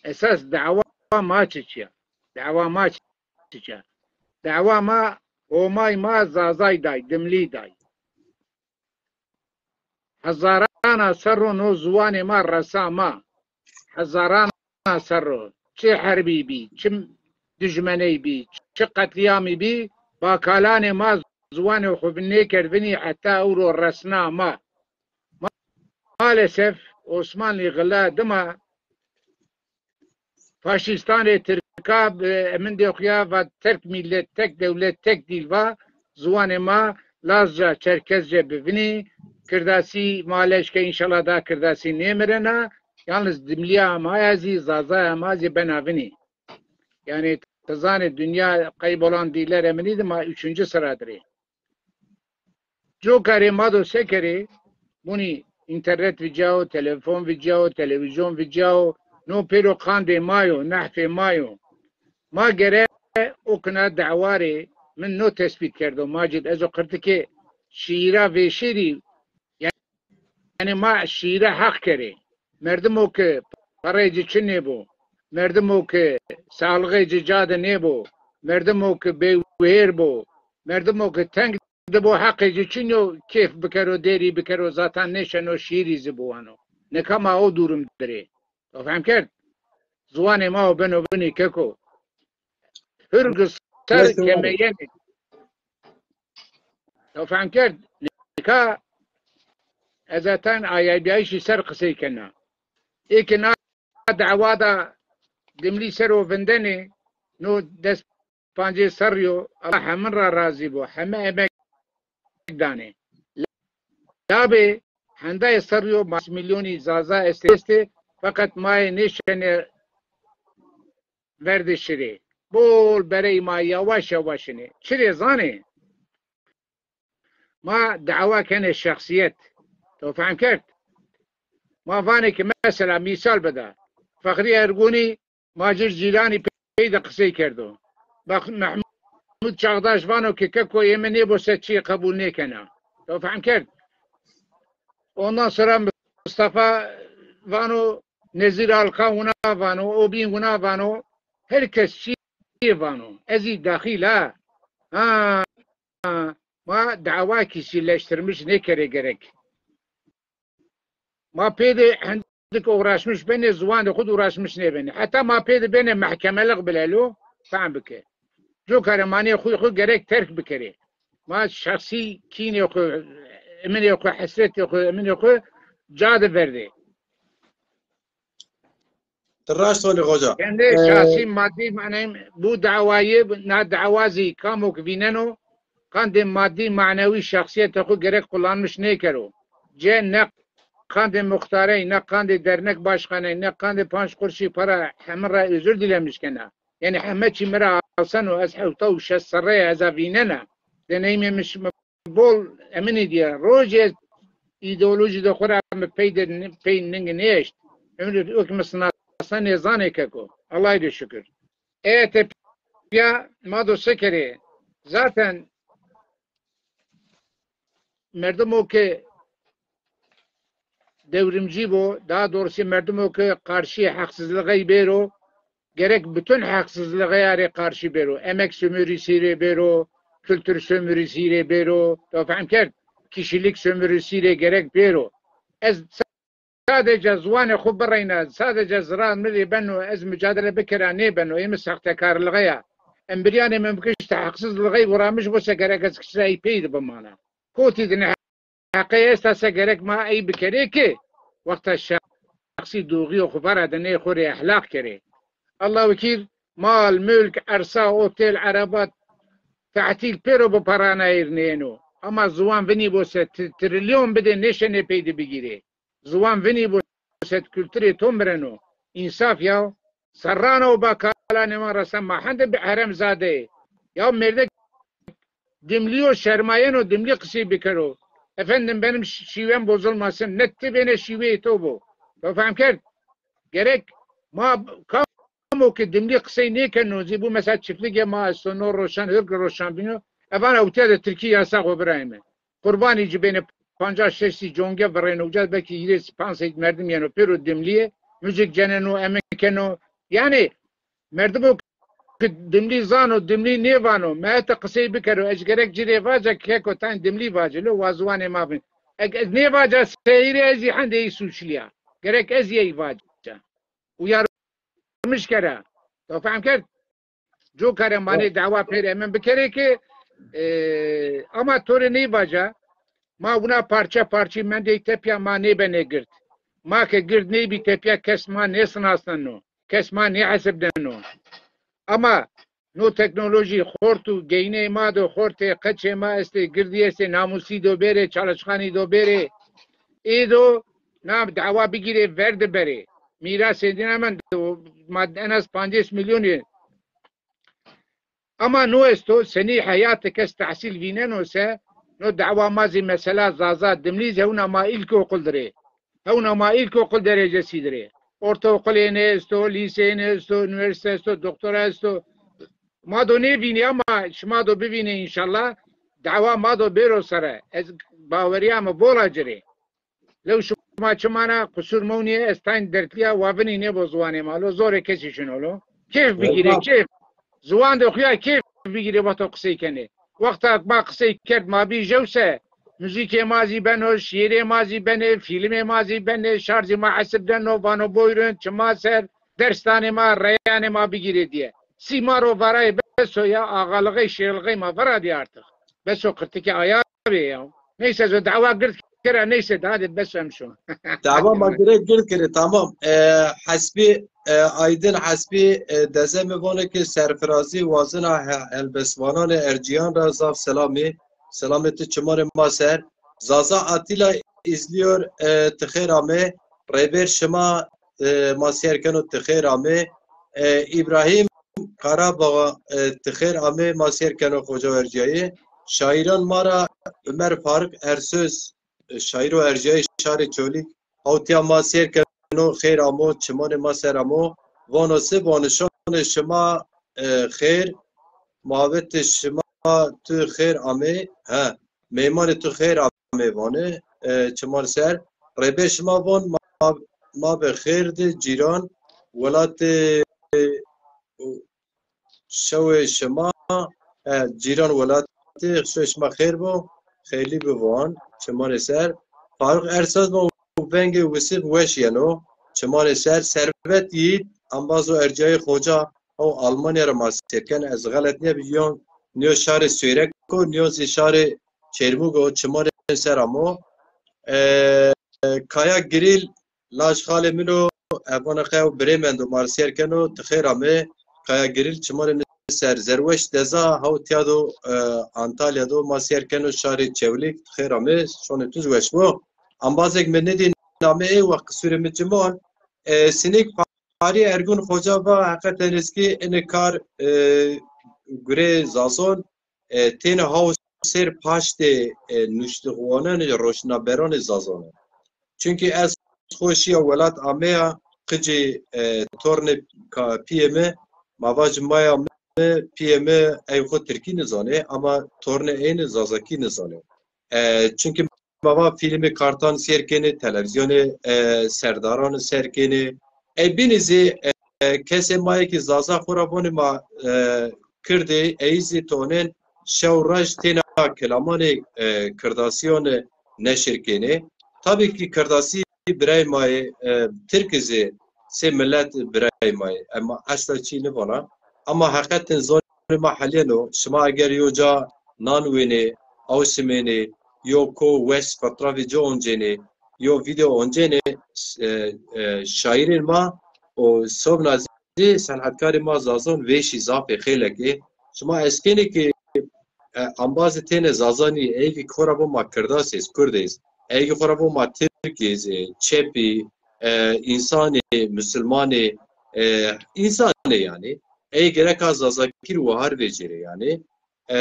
esas dawa ma çiçî ya? Dawa ma çiçî ya? Dawa ma Homay ma Zazay day, Dimlî day. Hezarana serro no ziwanê ma resa ma. Hezarana serro. Çi herbî bî, çi dijmeney bî, çi qetlîyamî bî, bakalanê ma ziwanê xwu vinê kerd vinî heta ewro resna ma. Ma-, maalesef Osmanlî xila dima faşîstanê tirka bi emindê xwu ya va terk millet, tek devlet, tek dil va, ziwanê ma lazca, çerkezce bi vinî, kirdasî ma leşke înşallah da kirdasî nêmirena, yalniz dimlîya ma ya zî, zazaya ma zî bena vinî. Yanî ti zanê dinya qeyb olan dîler eminî de ma üçüncü sıradır ê. Coka rê ma do se kerê, bunî înternet vicao, telefon vicao, televîzyon vicao, no pêro qandê ma yo, nehfê ma yo. Ma gere o kina dawa rê, min no tespît kerdo, Macîd, ez o qirtikê şîîra vêşêrî, yanî ma şîîre heq kerê. Merdimo ke pereyê ci çi nêbo, merdimo ke sağlığê ci ca de nêbo, merdimo ke bêwihêr bo, Merdimo ke teng de bo heqê ci çin yo, kêf bikero, dêrî bikero, zaten nêşeno şîîrî zî biwano. Nika ma o durum de rê. To fehm kerd? Ziwanê ma o beno binî keko. Hurg ser kemeyenê. To fehm kerd? Nika ez zaten ayaybiyayîşî ser qisey kena. Ê ke na dewa da Dimlî ser o vindenê, no des pancês serrî yo, Allah hemin ra razî bo, heme emek danê. Labê hendayê serrî yo, mas milyonî Zaza estê, estê, feqet ma yê nêşenê verdê şirê. Bol berey ma yawaş yawaş inê. Çirê zanê? Ma dewa kenê şexsîyet. To fehm kerd? Ma vanê ki mesela mîsal bida. Fexrî Ergunî Macir Cîlanî pey de qisey kerdo. Bak, Mehmud Çağdaş vano ki keko ê mi nêbo se çîyê qebul nêkena. To fehm kerd? Ondan sonra Mustafa vano, Nezîr Alkan wina vano, o bîn wina vano. Her kes çîyê vano. Ez zî daxîl a. Ha, ma dewa kişîleştirmiş nêkerê gerek. Ma pê de hendik uğraşmış benê, ziwan de xwu de uğraşmiş nêbenê. Heta ma pê de benê mehkemelix bile lo, fehm bike. Coka ra manê xwu, xwu gerek terk bikerê. Ma şexsî kînê xwu, eminê xwu, hesretê xwu, eminê xwu ca de verdê. Ti raşt vanî xoca. Kendi şahsî madî maneyim bu dawayı, na dawa zî kamo ki vîneno, qandê madî manewî şexsîyetê xwu gerek kullanmış nêkero. Ce ne qandê muxtarey, ne qandê dernek başkaney, ne qandê panc qurşî para hemin ra özür dilemiş kena. Yanî heme çî mi ra aseno, ez hewta û şeş serre ya, ez a vînena. Deneyimê mi şima bol eminî dîya. Rojê ez îdeolojî de xwu ra mi pey de, pey ningi nêeşt. Ewro ki mi sinasna nêzanê keko. Allahî de şukir. Ê tepîya ma do se kerê? Zaten merdimo ke devrimcî bo, daha doğrusu merdimo ke qarşî heqsizlixey bêro, gerek bütün heqsizlixeya rê qarşî bêro. Emek sömürüsü rê bêro, kültür sömürüsü rê bêro. To fehm kerd? Kişilik sömürüsü rê gerek bêro. Ez sadece ziwanê xwu bireyna, sadece ziran mi rê beno, ez mücadele bikera, nêbeno, ê mi sextekarlixeya. Embiryanê mi bikişte heqsizlixey uğramış bo se gerek ez kişira ey pey de bimana. Kotî de ne heqey esta se gerek ma ey bikerê ki wexta şexsî doğîyo xwu vera de nê xwu rê ehlaq kerê. Allah wekîl, mal, mülk, ersa, otel, erebat, tehtîl pêro bi paranayîr nêyeno. Ama ziwan vinî bo se tri-, trilyon bidê nêşenê pey de bigîrê. Ziwan vinî bo se kulturê to mireno. Însaf ya. Serran o bakalanê ma ra se ma hende bi heremzadeyê. Ya mêrdek Dimlî yo, şermayeno Dimlî qisey bikero. Efendim, benim şi-, şiven bozulmasın. Ne ti bêne şîweyê to bo. To fehm kerd? Gerek ma kamo ki Dimlî qisey nêkeno zî, bu mesela çiftligê ma esto, no roşan, hurg roşan bîno. Evan ewtîya de Tirkî yasax o birayê mi. Qurbanî ci bêne pancas şeştî conge virêno uca, belkî hîrês pansey merdim yeno pêro Dimlîye, muzik ceneno, emin keno. Yanî merdimo ki Dimlî zano, Dimlî nêvano, mi heta qisey bikero, ez gerek ci rê vaca ki keko tayn Dimlî vace, lo wa ziwanê ma vin. Eg ez nêvaca seyîrê ez zî hendê ey suçlî ya. Gerek ez zî ey vaca. Uyarmış kera. To fehm kerd? Coka ra ma nê dawa pêrê emin bikerê ki, e, ama to rê nêvaca, ma wina parça parçî mendê tepya, ma nêbenê gird. Ma ke gird nêbî tepya, kes ma nêsinasneno, kes ma nêhesibneno. Ama no teknolojî xort û geynê ma do, xortê qeçê ma estê, girdî estê, namusî do bêrê, çalışkanî do bêrê. Ê do na dawa bigîrê ver de berê. Mîrasê dîna mendo, ma en az pancês milyonî. Ama no esto, senî heyatê kes tehsîl vîneno se, no dawa ma zî mesela Zaza Dimlî zî hewna ma ilkokul dirê. Hewna ma ilkokul derecesî dirê. Ortaokulê ne esto, lîseyê ne esto, üniversite esto, doktora esto. Ma do nêvînî ama şima do bivînê înşallah. Dawa ma do bêro sere. Ez bawerîya mi bol a ci rê. Lew şima çimana qusur mewnîye, ez tayn dertlîya, wa vinî nêbo ziwanê ma lo, zorê kesî şino lo. Kêf bigîrê, kêf. Ziwan de xuya kêf bigîrê wexto qisey kenê. Wexta ma qisey kerd ma bî jew se, muzîkê ma zî beno, şîîrê ma zî benê, fîlmê ma zî benê, şar zî ma hesib deno, vano boyrun, çima ser, ders danê ma, reyanê ma bigîrê diye. Sî ma ro varayê beso ya, axalixey şêxlixey ma vera diye artık. Beso qirtikê aya bê ya. Neyse, zo dawa gird kera, neyse, daha de beso em şo. Tamam, ma girê gird kirê, tamam. E, Hesbî, e, Aydin Hesbî, e, dezê mi vano ki serfirazî wazena he-, helbestvananê ercîyan ra zaf selamî. Selamê tu çimanê ma ser. Zaza Atilla izliyor, e, ti xêr amê. Rêber şima, e, ma sêr keno, ti xêr amê. E, Îbrahîm Karabağ, e, ti xêr amê, ma sêr keno xoca ercîyayê. Şairan ma ra Ömer Faruk Ersöz, e, şaîro ercîyayê şarê Çolîg. Hawtîya ma sêr keno, xêr amo, çimanê ma ser amo. Vano se, vanişanê şima, e, xêr, muhabetê şima tu xêr amê, he, meymanê tu xêr amê vanê, e, çiman ser. Rêbê şima von ma, ma bi xêr di cîran, welatê, e, şewê şima, e, cîran welatê, şewê şima xêr bo, xeylî bi van, çimanê ser. Faruk Ersöz von vengê wisif weş yeno, çimanê ser. Servet Yiğit, ambazo ercîyayê xoca, o Almanya ra ma sêr ken, ez xelet nêbi, yon, nîyo şarê Sêrek o, nîyo zî şarê Çêrmûg o, çimanê ser amo. E, Kaya Girîl, laj xalê min o, e, vana qe ew birê mendo, ma rê sêr keno, ti xêr amê. Kaya Girîl, çimanê min ser. Zerweş Deza, hawtîya do, e, Antalya do, ma sêr keno, şarê Çewlîg, ti xêr amê, şonê tu zî weş bo. Ambazêk mi nidî nameyê, wa qisurê mi cimon. E, Sinîk Farî Ergun Xoca va, heqeten eskî ini kar, e, gurê Zazon, e, têne haw sêr paştê, e, nuştixwananê, roşnaberanê Zazon o. Çunkî ez xo şîya welat ameya, qicê, e, tornê ka-, pîyê mi, ma vajî maya mi, pîyê mi ey xo tirkî nizanê, ama tornê ey ni zazakî nizanê. E, çunkî ma va fîlmê kartan sêr kenê, televîzyonê, e, serdaran sêr kenê. Ey bînî zî, e, e, kesê ma yê ki Zaza xo ra vonê ma, e, kirdê, ey zî tonên şew roj têna kilamanê, e, kirdasîyan neşir kenê. Tabî ki kirdasî birayê ma yê, e, tirkî zî sê milet birayê ma yê. Ema esla çî nivana. Ama heqetin zonê ma helîyeno. Şima eger yo ca nan wênê, aw şimênê, yo ko weş fetravê ci oncênê, yo vîdeo oncênê, e, e, şaîrên ma û sobna zî senetkarê ma Zazon vêşî zaf ê, xeylek ê. Şima eşkenê ki, e, ambazê têne Zaza nî, ey ki xo ra bo ma kirdas êz, kurd êz, ey ki xo ra bo ma tirk êz, e, çepî, e, însanê, musulmanê, e, însanê yanî. Ey gereka zazakî rê wahar vecêrê yanî. E,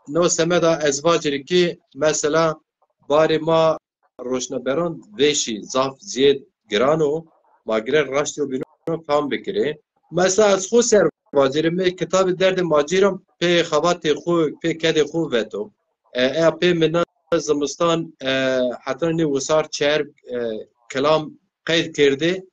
no semeda ez vacirî ki mesela barê ma roşnaberan vêşî zaf zîyed giran o. Ma gerek raştî yo bîno fam bikirê. Mesela ez xo ser vacirî, mi kitabê Derdê Macîran pê xebatê xo, pê kedê xo veto. E, eya pê mi na zimistan, e, heta nê wisar çer, e, kilam qeyd kerdê.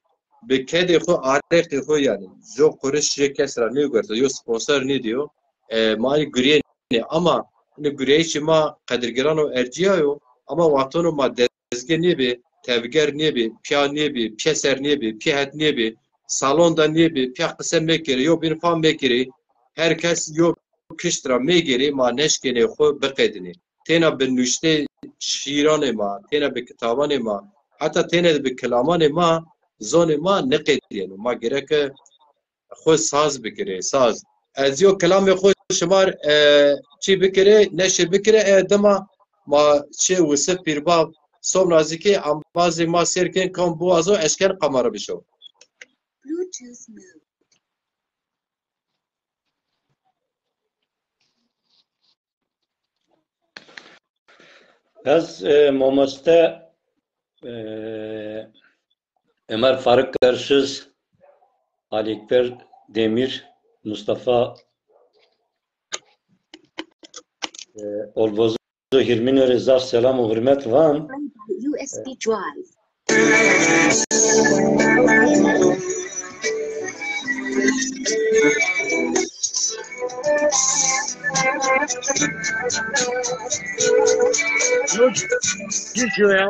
Bi kedê xo, areqê xo yanî. Jo quriş jê kes ra nêguerto, yo sponsor nêdîyo. E, ma anî gurîyenê. Ama ini gurîyayîşê ma qedirgiran o, ercîyayo. Ama wextano ma dezge nêbê, tevger nêbê, pîya nêbê, pîyeser nêbê, pîyehet nêbê, salon de nêbê, pîya qise mekerê, yo bîn fam mekerê. Her kes yo kişt ra mêgerê, ma neşkenê xo biqedinê. Têna bi nuştê şîranê ma, têna bi kitabanê ma, heta têna bi kilamanê ma, zonê ma niqedîyeno. Ma gereke xo saz bikirê, saz. Ez yo kilamê xo şimar, e, çî bikirê, neşir bikirê, e, dima ma çê Wisif Pîrbav sobna zî ki embazê ma sêr kên, kam biwazo eşken qamara bişo. Bluetooth mode. Ez, e, mamoste, e, Ömer Faruk Ersöz, Ali Ekber Demir, Mustafa, e, Olbozo Hilmînî rê zaf selam û hurmet van. U S B drive. Yok, hiç yok ya.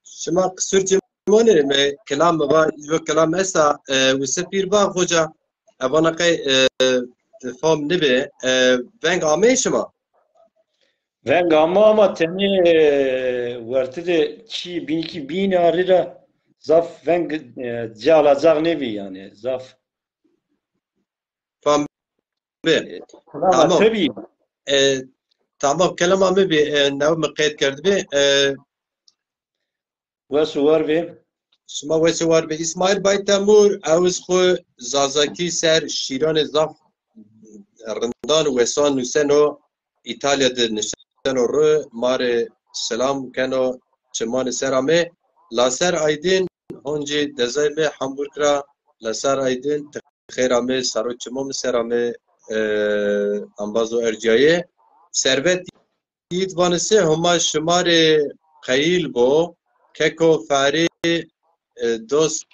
Şima qisur ci monê, me kelam mi va, yo kelam esta, e, wise pîr ba xoca, e, vana qey, e, fam nibe, e, veng amey şima? Veng ama, ama tenê, e, wertê de çî bînî kî bînî arî ra zaf veng, e, ci alacaq nêbî yanî, zaf. Fam bê. E, tamam. Tamam. E, tamam, kelama mi bî, e, new mi qeyd kerdibî. E, Wes û war bê. Şima wes û war bê. Îsmaîl Baytemûr, ew iz xwu zazakî ser şîranê zaf rindan û wesan nuseno, Îtalya de nişteno ri, ma rê selam keno, çimanê ser amê. Laser Aydin, hon cî dezay mi Hamburg ra, Laser Aydin, xêr amê, saro çimo mi ser amê, e, embazo ercîyayê. Servet Yiğit vanise, Homa şima rê qeyîl bo, keko Ferî, e, dost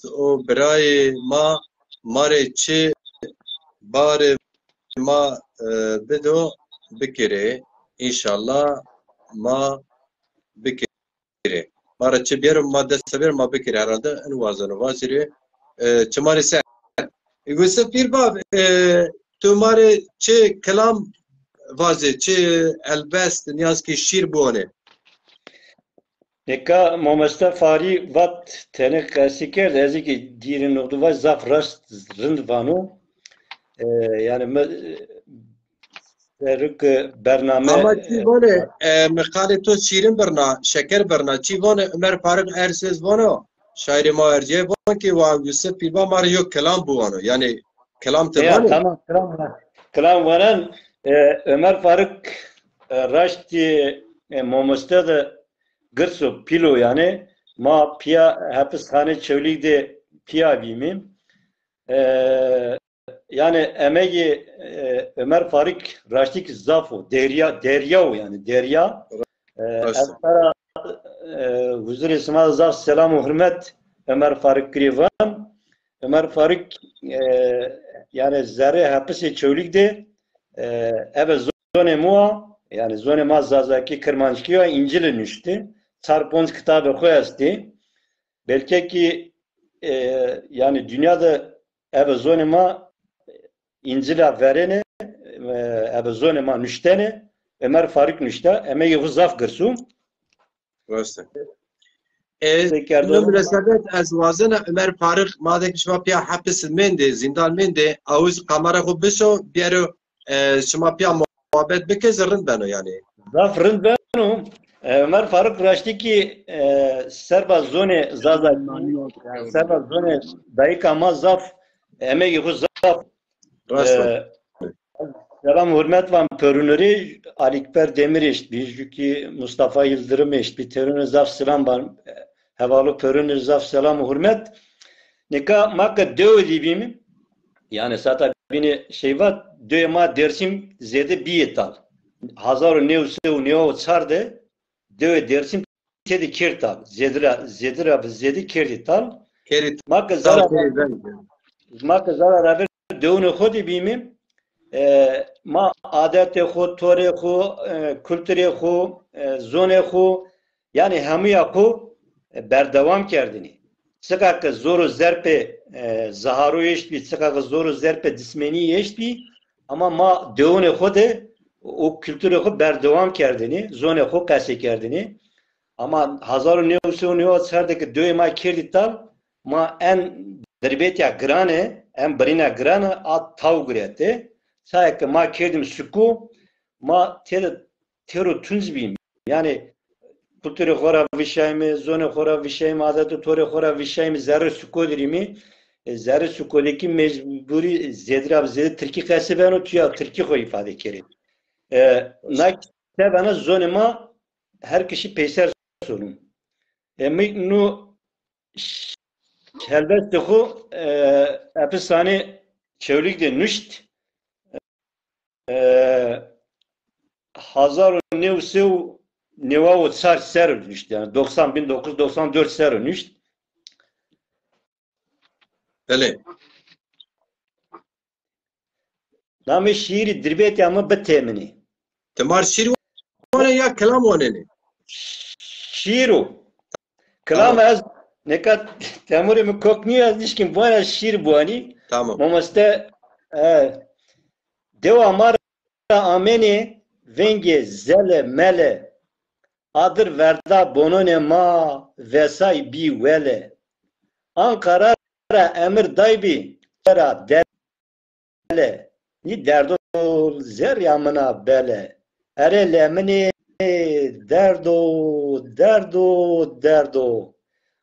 û birayê ma, ma rê çi barê ma, e, bido, bikirê. Înşallah ma bikirê. Ma ra çi biyero, ma dest biyero, ma bikirê herhalde. In wazeno vazirê, e, çimanê ser. E, Yusuf Pîrbav, e, tu ma rê çi kelam vazê, çi elbest, niyaz ki şîr buonê. Nika mamoste Farî vat tenê qesî kerd, ez ê kî dîrê nuqdu vaj zaf raşt rind vano. E, yanî mi, serrûk bername, Ama çî e, vone, e, mi qalê to şîrin birna, şeker birna. Çî vone, Ömer Faruk Ersöz vano, şairê ma erciyê, von ki wa Yusuf Pîrba ma rê yo kelam biwano. Yanî kelam ti Ya, vanê? Tamam, kelam, kelam vanen, e, Ömer Faruk, e, raştî, e, mamoste de girs o, pîl o yanî. Ma pîya hepisxanê Çewlîg de pîya bîmî. E, yanî emegê, e, Ömer Faruk raştî kî zaf o. Derya, derya o yanî, derya. E, Raşt. Ez sera, e, huzurê sima de zaf selam û hurmet Ömer Faruk girê van. Ömer Faruk, e, yanî zerrê hepisê Çewlîg de, e, ebe zonê mi wa, yanî zonê ma Zazakî, Kirmanckî ya, Încilî nuştî. Çar ponc kitabê xo estî. Belkî kî, e, yanî dinya de ebe zonê ma Încila verêne, e, ebe zonê ma nuştene, Ömer Faruk nuşta, emegê xo zaf girs o. Raşt e. E, Teşekkür ederim. Bi munasebet ez wazena Ömer Faruk, madem ki şima pîya hepis mendê, zîndan mendê, awiz kamera xo bişo, biyero, e, şima pîya muhabbet bike, zî rind beno yanî. Zaf rind beno. E, Ömer Faruk raştî kî, e, serba zonê Zaza, serba zonê dayîka ma zaf, emegê xo zaf. Raşt e. E, selam hurmet van pêrûnû rê, Alîkber Demîr eşt bî, jû kî Mustafa Yildirim eşt bî, têrûnû zaf selam van, e, hevalo pêrûnû rê zaf selam û hurmet. Nika ma ke dewe de bîmî, yanî sata bînê şey vat, dewê ma Dêrsim zêde bîyê tal. Hezar û new sey û new û çar de dewê Dêrsim têde kerd tal. Zêde ra, zêde ra bi zêde kerdî tal. Kerdî Ma ke tal, zara kerdî tal. Ma ke zara raver dewunê xo de bîmî, e, ma adetê xo, torê xo, e, kulturê xo, e, zonê xo, yanî hemûya xo, e, berdewam kerdinî. Çiqa ke zor û zerpê, e, zaharo eşt bî, çiqa ke zor û zerpê dismenî eşt bî, ama ma dewunê xo de o kulturê xo berdewam kerdinî, zonê xo qesey kerdinî. Ama hezar û new sey û new û çar de ke dewê ma kerdî tal, ma en dirbêtîya girane, en birîna girane a taw guretê. Çaye ke ma kerdîm suku, ma têde têro tunc bîm. Yanî kulturê xo ra vişayme, zonê xo ra vişayme, adetê torê xo ra vişayme, zerrê suko dirîme. E, zerrê suko de kî mecburî zêde ra zêde tirkî qesey beno, tu ya tirkî xo îfade kerê. E, na kî sevena zonê ma her kişî peyser sono. E, mi nu ş-, helbestê xo, e, episanê Çewlîg de nuşt. E, hezar û new sey û new û çar ser nuşt, yanî doksan, bin dokuz doksan dört ser nuşt. Belê. Namê şîîrî Dirbêtîya mi bitêminî. Ti mar şîîr wanenê ya kilam wanenê? Şîîr o. Kilam Tamam. ez nika temurê mi kok nîyo, ez nişkîm vana şîîr biwanî. Tamam. Mamoste, e, dewa ma ra amenê vengê zele mele. Adir verda bononê ma vesay bî wele. Anqara ra emir daybî, ra dele. Nî derdo zerrîya mina bele. Ere leminê derdo, derdo, derdo.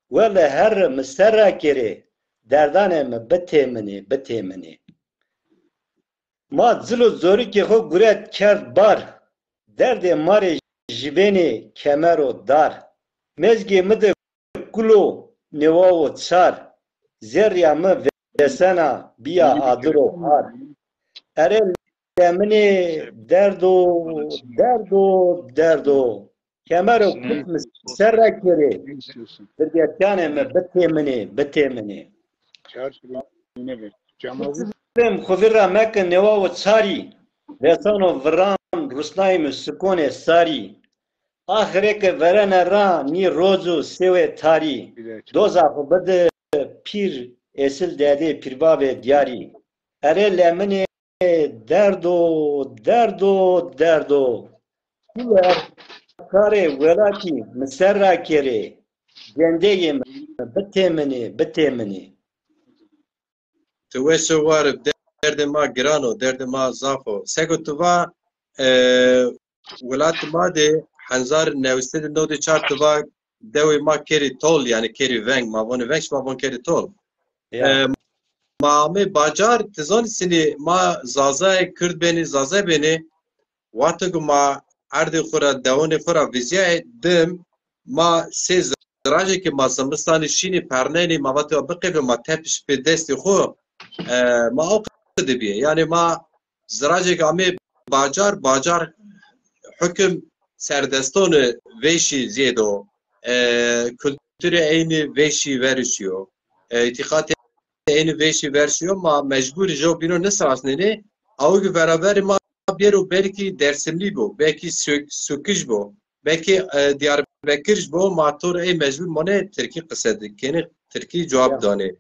Wele herre mi ser ra kerê. Derdanê mi bitêminê, bitêminê. Ma cil û zorikê xo guret kerd bar. Derdê ma rê jibênê kemer û dar. Mezgê mi de kul o newa û çar. Zerrîya mi vesena bîya adir û har. Ere leminê derdo, derdo, derdo. Kemero kut mi ser ra kerê. Dirbêtîyanê mi bitêminê, bitêminê. Çar sene ver. Cemavu. Xo vîr ra meke newa û çarî. Vesano viran rusnayî mi sukonê sarî. Axirê ke verene ra nî roz û sewê tarî. Doza xo bide pîr esil dedê pîrbabê diyarî. Ere leminê derdo, derdo, derdo. Kule Karê welatî mi ser ra kerê, cendeyê mi bitêminê, bitêminê. Ti weş o warib, derdê ma giran o, derdê ma zaf o. Seko ti va, e, welatê ma de hezar new sed û newdî çar ti va dewê ma kerî tol, yanî kerî veng, ma vonê veng, şima von kerî tol. Ya. E, ma amê bacar, ti zanî sinî ma Zazayê Kurd benî, Zaza benî, wexto ku ma erdê xo ra, dewonê xo ra vizîyayê dim, ma sê ziracê ke ma zimistanî şînî perneynî, ma vatê wa biqevîyo, ma tepiş pê destê xo, e, ma o qede bîyê. Yanî ma ziracê ke amê bacar, bacar hukim serdestoni vêşî zêdo, e, kulturê eynî vêşî verişîyo, e, îtîqatê eynî vêşî verişîyo, ma mecbûrî jew bîno nisirasnenê, awi ki veraverî ma bêro belkî Dersimlî bo, belkî Sök-, Sokij bo, belkî, e, Diyarbekir jî bo, ma to rê ey mecbûr monê tirkî qise di-, kenê, tirkî cewab danê.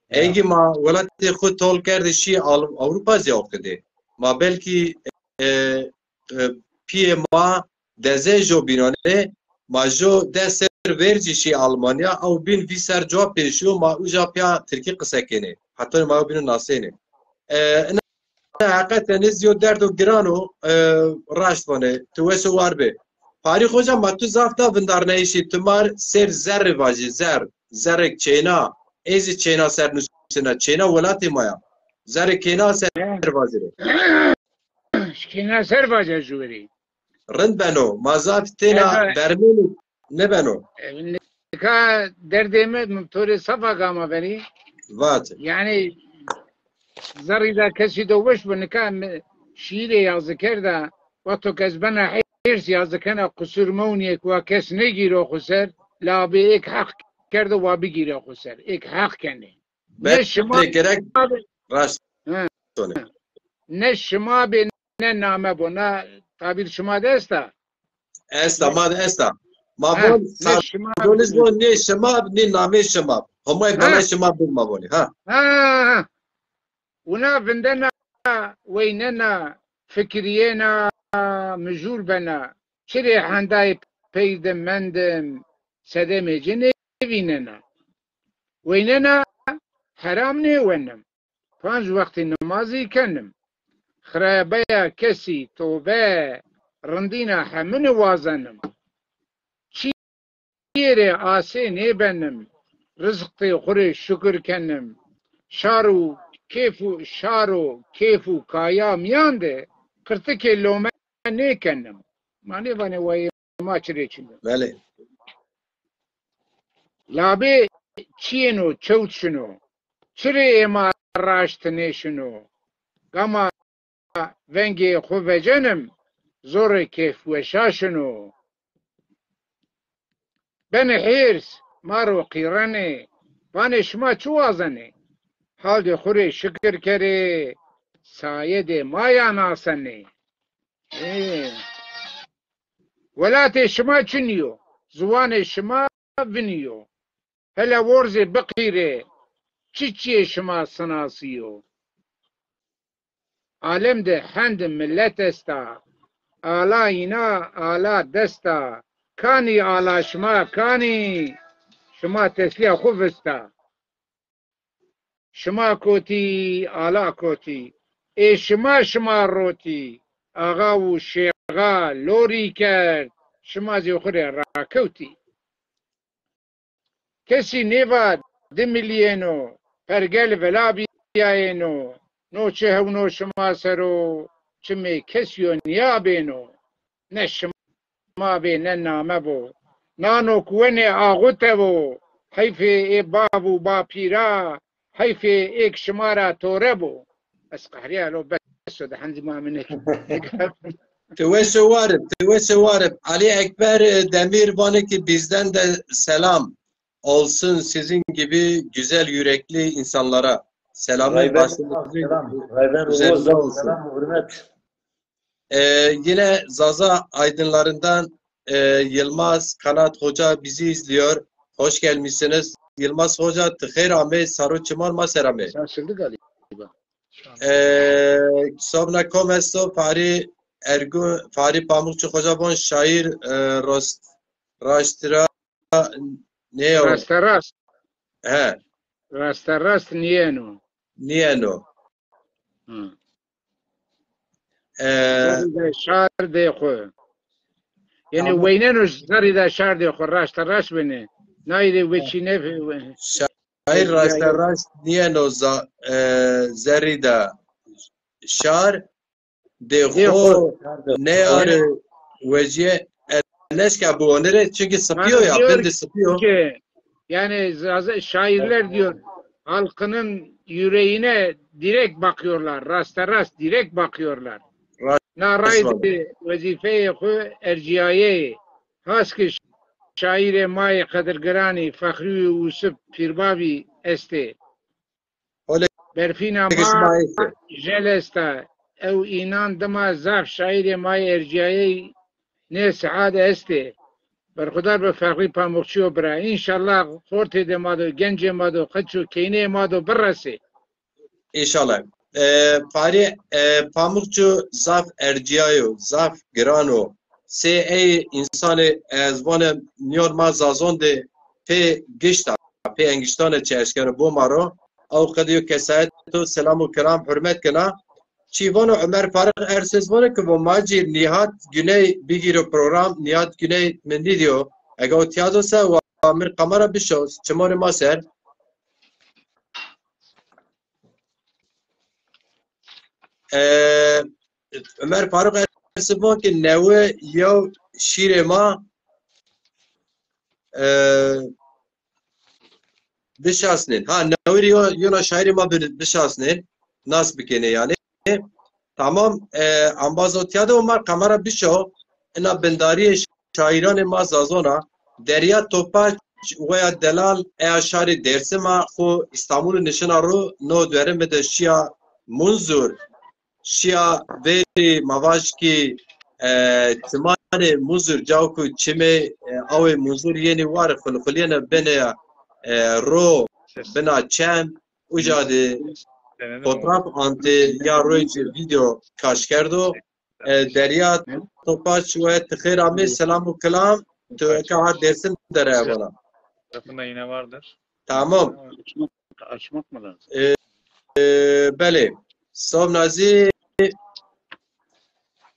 Ey ki ma welatê xo tol kerdê şî Al-, Ewropa zî o qede. Ma belkî, e, e, pîyê ma deze jo bînonê, ma jo des ser vercî şî Almanya, ew bîn vîst ser cewab pê şîyo, ma uca pîya tirkî qise kenê. Heta ma ew bîno nasênê. E, ina heqeten zî yo derdo giran o, e, raşt vanê, ti weş û war bê. Parî xoca ma tu zaf da vindarnayîşî, tu mar ser zerrê vajî, zerr, zerrêk çêna, ê zî çêna ser nusêna, çêna welatê ma ya. Zerrê kêna ser vajî rê. Şikîna ser vace jûrî. Rind beno. Ma zaf têna bermênî nêbeno. Nika derdê mi, mi to rê safa gama verî. Vat. Yanî zerrî de kesî de weş bi, nika mi şîîrê yazî kerda. Wexto ke ez bena hêrs yazî kena, qusur mewnî, êk wa kes nêgîro xo ser, labê êk heq kerdo wa bigîre xo ser. Êk heq kenê. Ne şima gerek raşt. Ne şima bê, ne name bo. Na tabîr şima de esta? Esta, ma de esta. Ma von, ne şima, ne şima, ne name şima. Homay bana şima bin ma vonî. Ha. Ha. Wina vindena, weynena, fikirîyena, mijûr bena. Çirê hendayê pey de mendim, sedemê ci nêvînena. Weynena, heram nêwenim. Panc wextî nimazî kenim. Xirabeya kesî tobe, rindîna hemini wazenim. Çîyê rê asê nêbenim, rizqê xwu rê şukir kenim. Şar û kêf û, şar û kêf û kaya mîyan de qirtikê lome nêkenim. Ma nêvanê wayê ma çi rê çin o. Belê. Labê çiyêno çewt şino. Çirê ê ma raşt nêşino. Gama vengê xwu vecenim, zorê kêfweşa şino. Benê hêrs, ma ro qîrenê, vanê şima çi wazenê? Haldê xwu rê şikir kerê, sayedê ma ya nasenê. Ê, welatê şima çinî yo, ziwanê şima vinî yo. Hele worzê biqîrê, çi çiyê şima sinasî yo? Alem de hendi milet esta, ala îna ala dest a, kanî ala şima kanî, şima teslîya xwu vista. Şima kotî, ala kotî. Ê şima, şima rotî. Axa û şêxa lorî kerd. Şima zî xwu rê rakewtî. Kesî nêva dimilîyêno, pergel vila bîyayêno. No çi hewno şima ser o, çimê kesî yo nîyabêno. Ne şima bê, ne name bo. Nano kuwenê axute bo. Heyfê ê bav û bapîra, heyfê êk şima ra tore bo. Ez qehrîya lo, bes o, de hendî ma min. Ti weş û war ib, ti weş û war ib. Ali Ekber Demir vanê ki bizden de selam olsun sizin gibi güzel yürekli insanlara. Selamı başımızın üzerinde olsun. Selam, hürmet. Ee, yine Zaza aydınlarından, e, Yılmaz Kanat Hoca bizi izliyor. Hoş gelmişsiniz. Yılmaz Hoca, ti xeyr amê, saro çiman ma ser amê. Şaşırdı galiba. Ee, sobna kom esto, parî, Ergun, Fahri Pamukçu xoca von şair, e, rost, raştira nêyo. Rasterast. He. Rasterast niyeno. Niyeno. Hı. E, Zerrî de şardê xo. Yanî tamam. Weyneno zerrî de şardê xo, raşterast benê. Nayê de weçîne. Şair raşterast niyeno za-, e, zerrî de şar dê xo nêare wecîye, e, neşka biwanire, çünkü sıpî yo ya, bindi sıpî yo. Ki, yani zaza-, şairler diyor, halkının yüreğine direkt bakıyorlar, rasterast direkt bakıyorlar. Na ray de wezîfeyê xo ercîyayeyê. Has ki şairê ma yê qedirgiranî Fexrî Usip Pîrbabî estê. Berfîna ma jel esta. Ew înan dima zaf şaîrê ma yê ercîyayeyî nê siha de estê. Berxudar be Fexrî Pamukçîyo bira. Înşallah xortê de ma do, gencê ma do, qeç û keyneyê ma do biresê. Înşallah. E, Fahri, e, Pamukçu zaf ercîyayo, zaf giran o. Sey ey însanê, ez vana, mîyon ma zazon de pê gişt a, pê engiştane çi eşkeno bo ma ro. Ew qedîyo kesayet o, selam û kelam, hurmet kena. Çî vano Ömer Faruk Ersöz vano ki vo ma cî Nihat Güney bigîro program, Nihat Güney mi nîdîyo. Ega o tîya do se wa mir kamera bişo, çimonê ma ser. E, Ömer Faruk Ersöz von ki newe yew şîrê ma, e, bişasnên. Ha, newirî yo-, yona şaîrê ma bi-, bişasnên. Nas bikenê yanî. Tamam, e, ambaz o tîya de Omar kamera bişo. Ina bindarîyê şaîranê ma zazon a. Derya Topaç weya delal eya şarê Dêrsim a, xo Îstanbulî nişina ro, no derime de şîya Munzur. Şîya verî ma vaj kî, e, çimanê Muzur, caw ku çimê, e, awê Muzur yenî war xulxulîyene binê, e, ro, bina çem, uca de fotoğraf ante ya royê ci video kaş kerdo. E, Derya Topaç we ti xêr amê, selam û kilam. Tu eka ha Dêrsim de re vana. Tarafında yine vardır. Tamam. Açmak, açmak mı lazım? E, e, belê. Sovna zî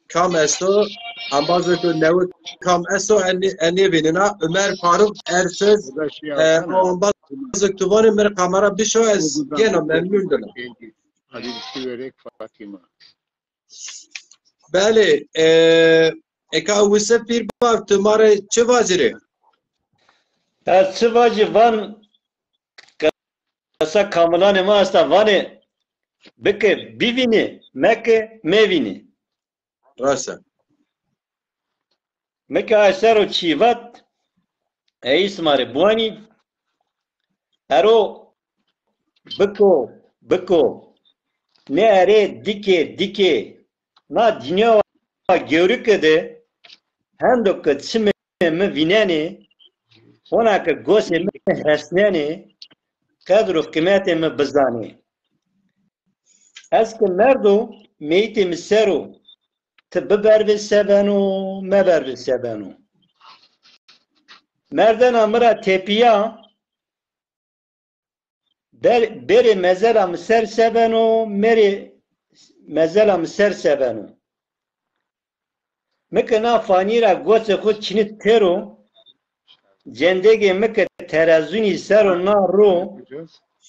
kam esto? Ambazê tu newid kam esto? En, en nêvînena. Ömer Faruk Ersöz, e, o ambazê tu vanê mi rê kamera bişo, ez gêna memnun bina. Hadi bir şey vererek Fatima. Belê, e, eka wise pîr bav, tu ma rê çi vacirê? Ez çi vacî van, qesa kamilanê ma esta, vanê bike bivînî, meke mevînî. Rast e. Mi ke ay ser o çî vat, ey sima rê biwanî, ero biko, biko, nê erê dike, dike, na dinya gewrike de hendo ke çimê mi vînenê, hona ke gosê mi hesnenê, qedr û qîmetê mi bizanê. Ez ke merdo, meyîtê mi ser o, ti bibervê se beno, mebervê se beno. Merdena mi ra tepîya, ber-, berê mezela mi ser se beno, merê mezela mi ser se beno. Mi ke na fanî ra gosê xo çinî têro, cendegê mi ke terezunî ser o na ro,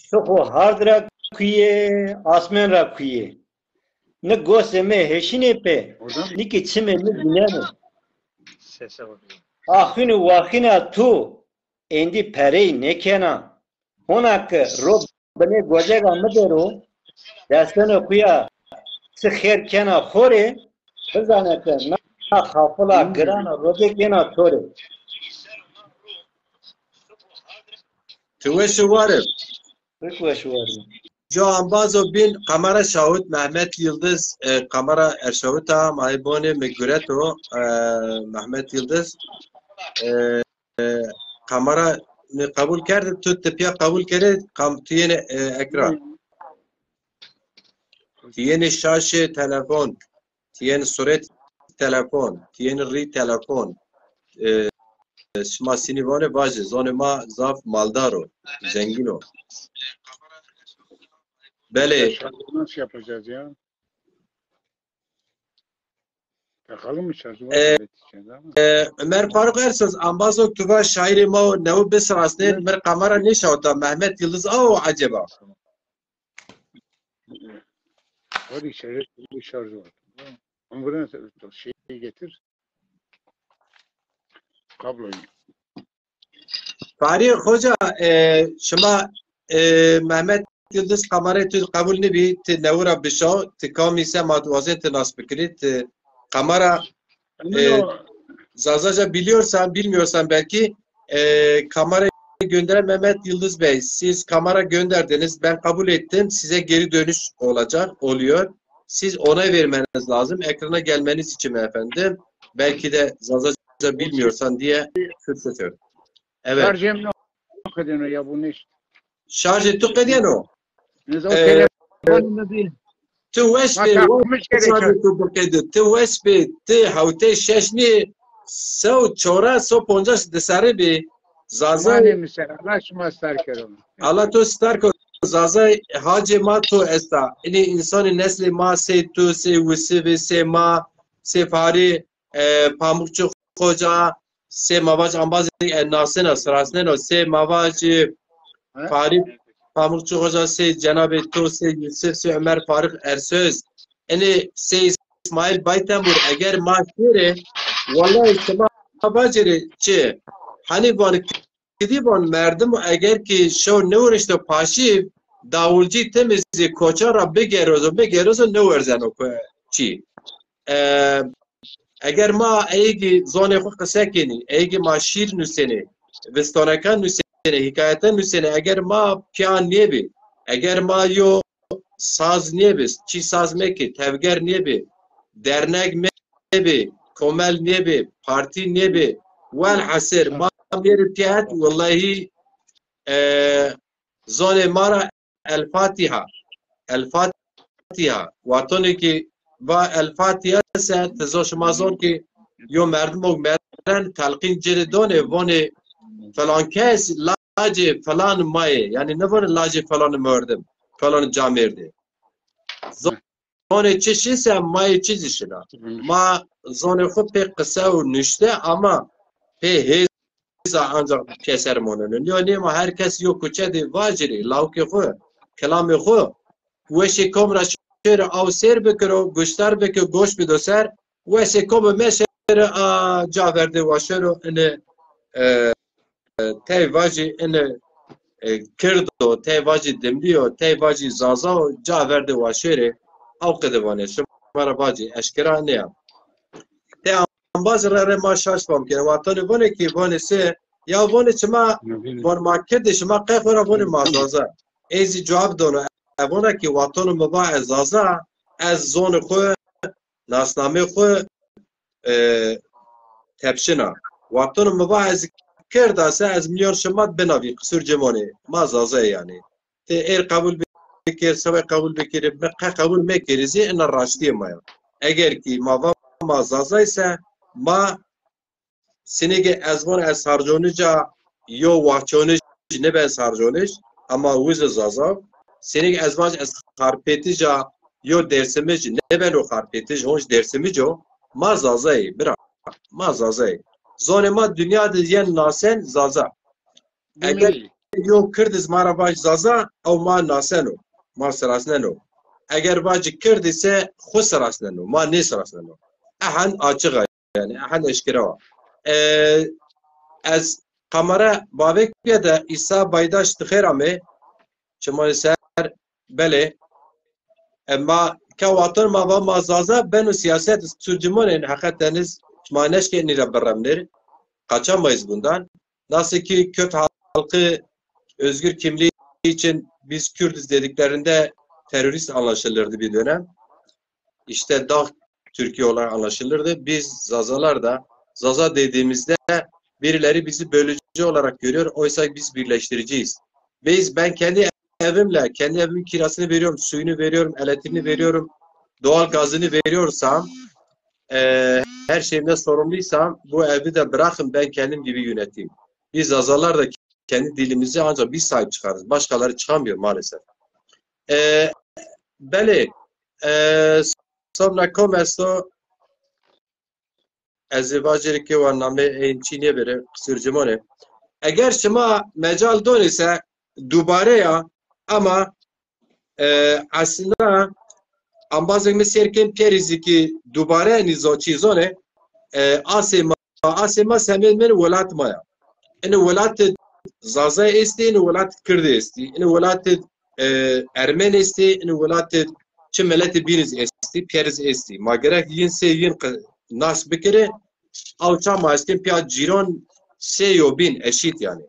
ti xo hard ra kuyê, asmên ra kuyê. Ni gosê mi heşinê pê, ni kî çimê mi vînenê. Axin û waxina to êndî perey nêkena. Hona ke ro binê gocega mi der o, destênê xo ya çi xêr kena xo rê, bizane ke na xafila giran a rocek êna to rê. Tu weş û war ib. Tu weş û war ib. Ca ambazo bîn kamera şawit Mehmet Yıldız, e, kamera erşawita ma ê bonê mi gureto, e, Mehmet Yıldız. E, e, kamera mi qebul kerde, tu tepya qebul kere, kam tu yene, e, ekran. Tu yene şaşê telefon, tu yene suret. telefon, ti yenî rî telefon. E, şima sînî vanê vajê, zonê ma zaf maldar o, zengîn o. Belê. Nasıl yapacağız ya? Bakalım mı çözüm? E, e, Ömer Faruk Ersoz, ambazo tu va şairê ma o newi bisirasnên, mi kamera nêşawta, Mehmet Yıldız a o acaba? Hadi içeri bir şarj var. Ama buradan şeyi getir. Kabloyu. Farî Xoca, e, şima, e, Mehmet Yıldız kamerayê tu qebul nibî, ti newi ra bişaw, ti kamî se ma wazên ti nas bikirî, ti kamera, e, Zazaca biliyorsan, bilmiyorsan belki, e, kamerayı gönderen Mehmet Yıldız Bey, siz kamera gönderdiniz, ben kabul ettim, size geri dönüş olacak, oluyor. Siz onay vermeniz lazım, ekrana gelmeniz için mi efendim? Belki de Zazaca bilmiyorsan diye Türkçe söylüyor. Evet. Şarjım ne kadar ya bu ne? Şarjê tu qedîyeno? Nizam, e, telefon mi bî. Tu weş bê, şarjê tu biqedî. Tu weş bê, tu hewtey şeş nî, sew çora, sew poncas di serrî bî. Zazay. Aman mi ser, Allah şima star kero. Allah to star kero. Zazay hacê ma to esta. Înî însanê neslê ma sey tu, sey Wisivî, sey ma, sey Farî, e, Pamukçu Xoca, sey ma vac ambazê, e, nasena, sirasneno, sey ma vac, e, Farî Pamukçu Xoca, sey cenabê to, sey Yusuf, sey Ömer Faruk Ersöz. Enê sey İsmail Baytemur, eger ma şêrê, wellahî şima vacêrê çi? Hanî vanê kidî van merdim eger ki şew nêwirişto paşîv, dawulcî timî zî koça ra bigerozo, bigerozo nêwerzeno ku çî. E, eger ma ey ki zonê xwu qise kenî, ey ki ma şîr nusenê, vistonekan nusenê, hîkayete nusenê, eger ma pîya nêbî, eger ma yo saz nêbî, çî saz mekî, tevger nêbî, dernek nêbî, komel nêbî, partî nêbî, welhesir, ma mêrî pîya het, wellahî, e, zonê ma ra El Fatiha. El Fatiha. Watonê ki va El Fatiha se, ti zo, şima zon ki yo merdimok meren telqîn ci rê donê, vonê filan kes lacê filan ma yê. Yanî nêvonê lacê filan merdim, filan camêrdî. Zonê çi şî se ma yê çi zî şina. Ma zonê xwu pê qise û nuşte ama pê hêz a ancak pîyeser moneno. Nîyo nê ma her kes yo kuçe de vacirê, lawikê xwu, kilamê xwu, weşê kom ra şêro aw sêr bikiro, guşdar bikiro, goş bido ser, weşê kom meşêro, a, ca verdê wa şêro, ine, e, e, tey vacî ine, e, kird o, tey vacî dimlî yo, tey vacî zaza o, ca verdê wa şêrê, aw qide vanê, şima ra vacî, eşkera nê ya. Tey ambaz re re ma şaş fam kenê. Watanê vanê ki vanê se, ya vanê şima, van ma kirdê, şima qey xo ra vanê ma zaza. Ey zî cewab dono. E vana ki watano mi va ez zaza, ez zonê xo, nasnameyê xo, e, tepşina. Wextano mi va ez kird a se, ez miyan şima binavî, qisur ci monê. Ma zaza yê yanî. Ti êr qebul bikir, sewê qebul bikir, mi qe qebul mekerî zî, ina raştîyê ma ya. Eger kî ma va ma zaza yê se, ma sinigê ez von ez sarconica yo Waxçonic nêben sarconic, ama wiz zaza. Sinigê ez vac ez Xarpêtija yo Dêrsimic nêbeno Xarpêtij, honc Dêrsimic o. Ma zaza yê, bira. Ma zaza yê. Zonê ma dinya de yen nasen zaza. Eger yo kird iz ma ra vaj zaza, ew ma naseno, ma sirasneno. Eger vacî kird ise xwu sirasneno, ma nêsirasneno. Ehen açiq a. Yanî, hend eşkera wa. E, ez kamera bavek bîya de Îsa Baydaş ti xêr amê. Çimanê ser, belê. E, ma ke watan ma va ma zaza beno siyaset surcumanên heqeten iz ma neşkê nî ra biremnir. Kaçamayız bundan. Nasıl ki Kürt halkı özgür kimliği için biz Kürdüz dediklerinde terörist anlaşılırdı bir dönem. İşte dağ Türkiye olarak anlaşılırdı. Biz Zazalar da Zaza dediğimizde birileri bizi bölücü olarak görüyor. Oysa biz birleştiriciyiz. Biz, ben kendi evimle, kendi evimin kirasını veriyorum, suyunu veriyorum, elektriğini veriyorum, doğal gazını veriyorsam, E, her şeyimde sorumluysam bu evi de bırakın, ben kendim gibi yöneteyim. Biz Zazalar da kendi dilimizi ancak biz sahip çıkarız. Başkaları çıkamıyor maalesef. E, belê, e, sonra kom esto, ez ê vajêrî ke wa namê ên çî nêbêrê, qisir cimone. Eger şima mecal donê se dubare ya, ama, e, aslında ambazek mi sêr kên pêrî zî kî dubare nîzo çî zonê, e, asê ma, asê ma semê min welat ma ya. Ini welat Zazay estî, ini welat Kirdî estî, ini welat, e, Ermen estî, ini welat çi mileti bîniz estî, pêriz estî. Ma gerek yin sê yin qi-, nas bikirê, aw ça ma estên pîya cîron sê yo bîn eşît yanî.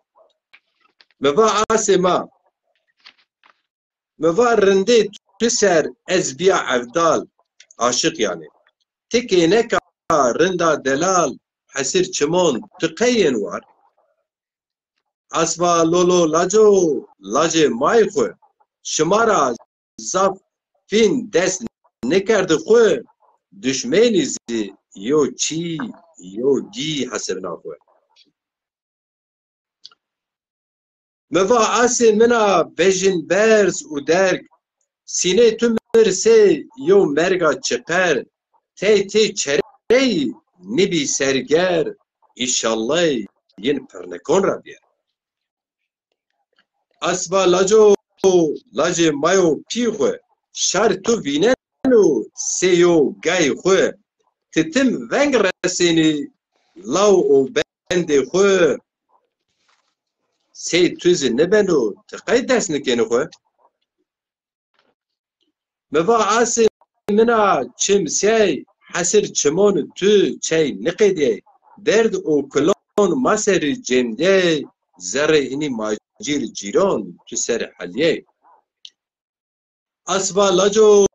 Mi va asê ma, mi va rindê tu ser ez bîya evdal, aşiq yanî. Ti kêneka rinda delal, hesir çimon, tu qey yên war? Asba lolo laco, lacê may xwu, şima ra zaf fîn dest nêkerdi xwu, duşmenî zî yo çî, yo gî hesibna xwu. Mi va asê min a bejin berz û derg, sînê tu mi rê sê yew merga çiqer, tey tey çereyî nibî serger, îşallay yin pirnikon ra bîyer. Asba laco, lacê mayo pî xwu, şar tu vîneno sê yew gay xwu, ti tim veng resênî law û bendê xwu, sey tu zî nibeno, ti qey dest nikênî xwu? Mi va asê min a çim sey, hesir çimon tu çey niqedîyey, derd û kilon ma serî cêmdîyey, zerrê inî macîr cîron tu ser helîyey. Asba laco,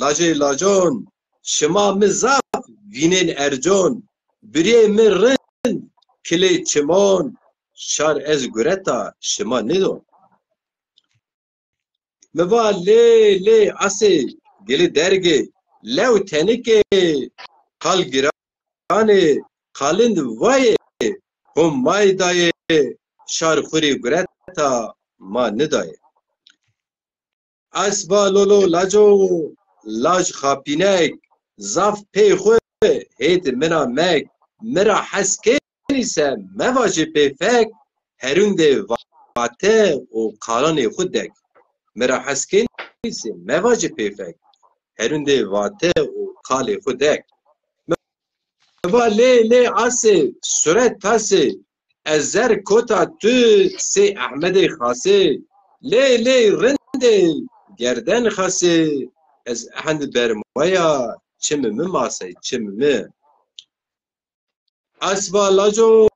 lacê lacon, şima mi zaf vînên ercon, birê mi rind kilê çimon, şar ez gureta şima nidon. Mi va lê lê asê gilî dergê, lew tenikê qal giranê, qalind vayê hom may dayê, şar xwu rê gureta ma nidayê. Asba lolo laco, lac xapînek, zaf pey xwu hêt min a mek, mi ra hes kenî se mevajê pê fek, herûndê vate û qalanê xwu dek. Mi ra hes kenî se mevajê pê fek, herûndê vate û qalê xwu dek. Mi va lê lê asê, suret tasê, ez zer kota tu sê Ehmedê Xasê. Lê lê rindê gerden xasê, ez ehend bermaya, çimê mi masey, çimê mi. Asba laco,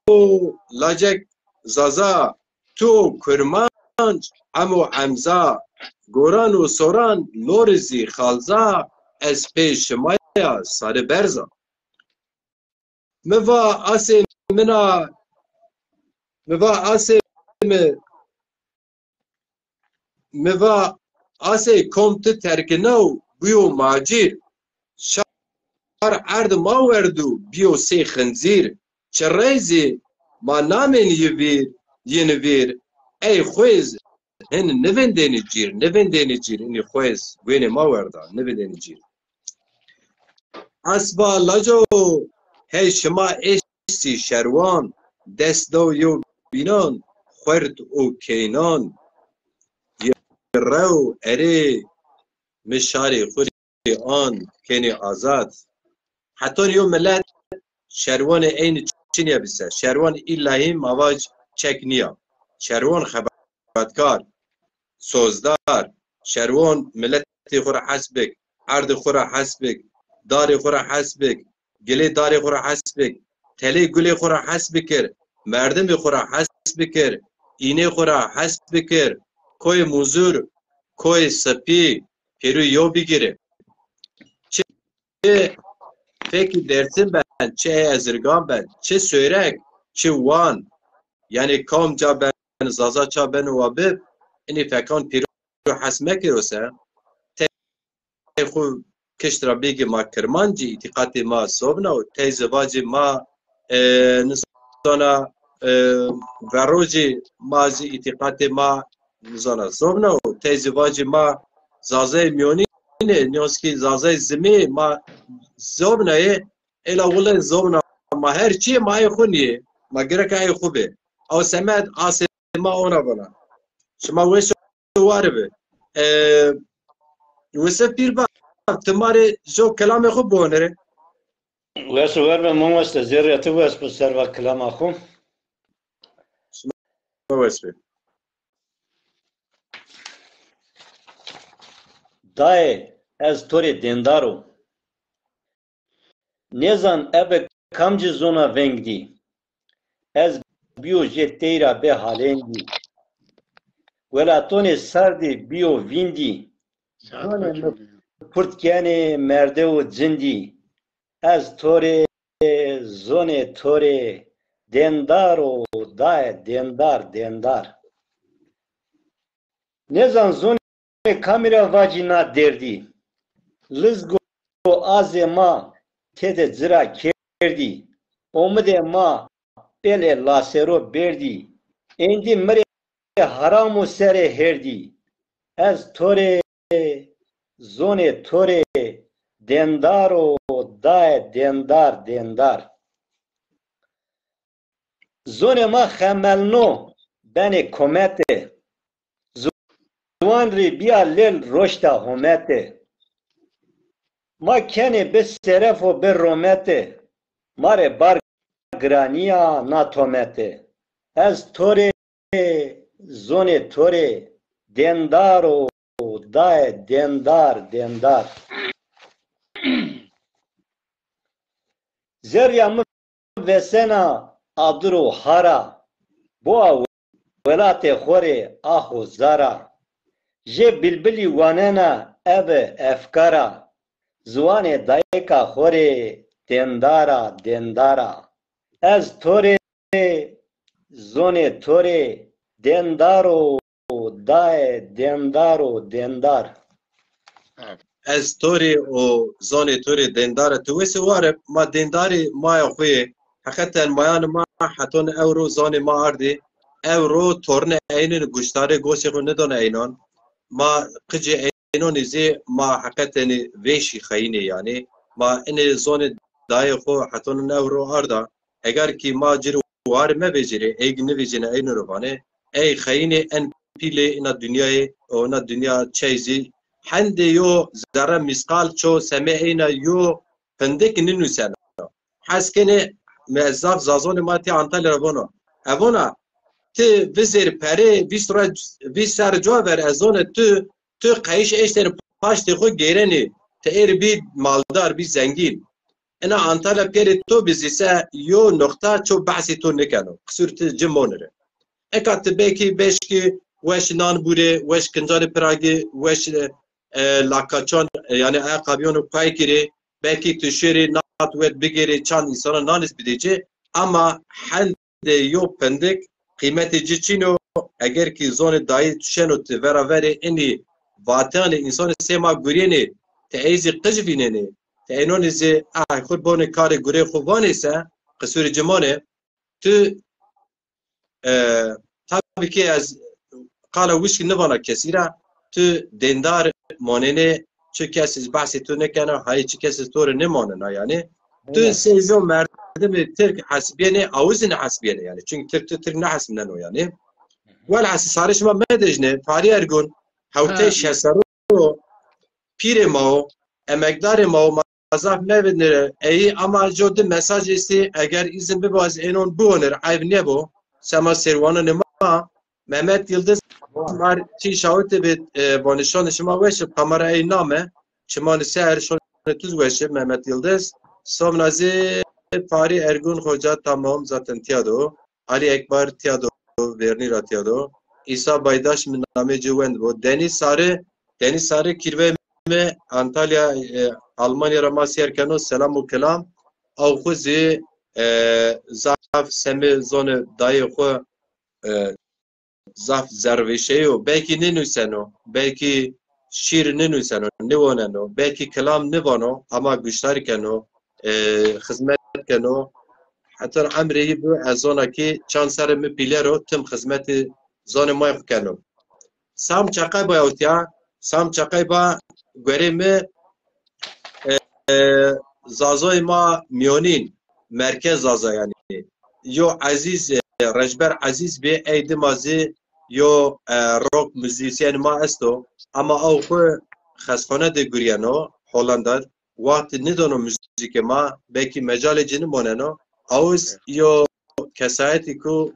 lacek Zaza, tu û Kurmanc, emo emza, goran û soran, lorî zî xalza, ez pê şima ya sarî berza. Mi va asê min a, mi va asê mi, mi va asê kom ti terkînaw bîyo macîr. Şar erd ma werdo bîyo sey xincîr. Çirey zî ma namên yi vîr, yin vîr. Ey xwêz, hin nivindênî cîr, nivindênî cîr, inî xwêz, guênê ma werda, nivindênî cîr. Asba laco, hey şima estî şerwan, dest daw yew bînan, xuert û keynan, yi rew erê mi şarê xwu rê an kenê azad. Heton yew milet şerwanê eynî çinî bise. Şerwan îllahî ma vaj çek nîya. Şerwan xebatkar, sozdar, şerwan miletê xwu ra hes bik, erdê xwu ra hes bik, darê xwu ra hes bik, gilê darê xwu ra hes bik, telê gulê xwu ra hes bikir, merdimê xwu ra hes bikir, înê xwu ra hes bikir, koyê muzur, koyê sipî, pêrû yew bigîri. Çi fekî Dêrsim ben, çi ey Ezirgan ben, çi Sêwreg, çi Wan. Yanî kamca ben, Zaza ça beno wa bib, inî fekan pêro hes mekiro se, tey xwu kişt ra bêgî ma kirmancî, îtîqatê ma sobna û teyzî vacî ma, e, nizona, e, verocî ma zî îtîqatê ma nizona sobna û teyzî vacî ma zazayê mîyonî nê, nîyonskî zazayê zimê ma zobna yê, êla wile zobna ma her çîyê ma ê xwu nîyê. Ma gereka ê xwu bê. Ew semed asê ma ona vana. Şima weş û war bi. E, Wisif Pîrba, ti ma rê jo kelamê xwu biwanire. Wes û wer be, mamoste, zerrê ti wes bi serva kilama xwu. Şima weş be. Dayê, ez to rê dêndar o. Nêzan ebe kamcî zona veng dî. Ez bîyo jê teyra bê halêndî. Welatonê serdî bîyo vîndî. Zonê mi kurt kenê merde û cindî. Ez to rê, zonê to rê dêndar o, dayê dêndar, dêndar. Nêzan zonê kamî ra vacî na derdî. Lizgo azê ma tede ci ra kerdî. Omidê ma belê lasero berdî. Êndî mi rê haram û serê herdî. Ez to rê, zonê to rê dêndar o, dayê dêndar, dêndar. Zonê ma xemelno benê komete. Ziwan rê bîya lêl roşta homete. Ma kenê bi seref û bi romete. Ma rê bar giranîya na tomete. Ez to rê, zonê to rê dêndar o, dayê dêndar, dêndar. Zerrîya mi vesena adir û hara, boa welatê xo rê ax û zara. Jê bilbilî wanena ebe efkara, ziwanê dayika xo rê dêndara, dêndara. Ez to rê, zonê to rê dêndar o, dayê dêndar o, dêndar. Ez to rê û zonê to rê dêndar e. Tu wesê ware, ma dêndarê maya xo yê. Heqeten mayanê ma heton ewro zonê ma ardî. Ewro tornê eynî guştarê gosê xo nidon eynon. Ma qicê eynonî zî ma heqetenî vêşî xeyinê yanî. Ma inê zonê dayê xo heton ewro arda. Eger kî ma ci rê war mevecîrê, ey nivecîne ey niro vanê, ey xeyinê en pîlê ina dinyayê û ina dinya çey zî hendê yo zerre mîsqal ço semê eyna yo pindik ninuseno. Hes kenê, mi ez zaf zazonê ma tîya Antalya ra vono. E vona, ti vizêr perê vîst roj, vîst serr coa ver ez zonê tu, tu qeyîş eştêne paştê xo gêrenê, ti êr bî maldar, bî zengîn. Ina Antalya pîyerê to bizîse yo noqta ço behsê to nêkeno. Qisûr ti ci monire. Eka ti belkî beşkî weş nan bûrê, weş kincanê piragî, weş, e, lakaçan, e, yanî ayakkabîyonê kuay kirê, belkî ti şêrê nat wet bigêrê, çand însana nan iz bidê ci, ama hend de yo pindik qîmetê ci çin o, eger kî zonê dayî tu şeno ti vera verê inî vateyanê însanê sê ma gurîyenê, ti ey zî qij vînenê, ti eynonî zî ay xwu bonê karê gurê xwu vanê se, qisûrê ci monê, tu, e, tabî kî ez qala wişkî nivana kesî ra, tu dêndar monenê, çi kes zî behsê tu nêkena, hayê çi kes zî to rê nêmonena yanî. Tu sey jo merdimê Tirk hesibîyenê, awi zî nêhesibîyenê yanî. Çunkî Tirk tu Tirk nêhesibneno yanî. Welhasîl sarê şima medejnê, Farî Ergun, hewtey şeş serr o, pîrê ma o, emekdarê ma o, ma zaf mevindire eyî, ama jo di mesaj estî, eger îzin bibo ez ênon biwonir, eyb nêbo, sema sêrwananê ma, Mehmet Yıldız, mar çî şawitê bi, e, vanişanê şima weş ib, kamera ey name, çimanê ser şonê tuz weş ib, Mehmet Yıldız. Somna zî Farî Ergun Xoca tamam zaten tîya do. Ali Ekbar tîya do, vernî ra tîya do. Îsa Baydaş mi namê ci wend bo. Denîz Sarı, Denîz Sarı kîrvê mi Antalya, e, Almanya ra ma sîyer keno, selam û kelam. Aw xwu zî, e, zaf semê zonê dayê xwu, e, zaf zerrvêşeyî yo. Belkî nênuseno, belkî şîr ninuseno, niwoneno, belkî kilam nivano ama guşdar keno, e, xizmet keno. Heta emrê yî bi ez zona ki çand serrê mi pîler o, tim xizmetî zonê ma xwu keno. Sam Çaqay ba ewtiya, Sam Çaqay ba guerê mi, e, e, Zazoyê ma mîyonîn, merkez Zaza yanî. Yo Ezîz, e, Recber Ezîz bê, ey dima zî yo, e, rock muzîsyenê ma esto. Ama ew xwu xestxane de gurîyeno, Hollanda. Wext nidano muzîkê ma, belkî mecalê ci nimoneno. Awiz yo kesayetî ku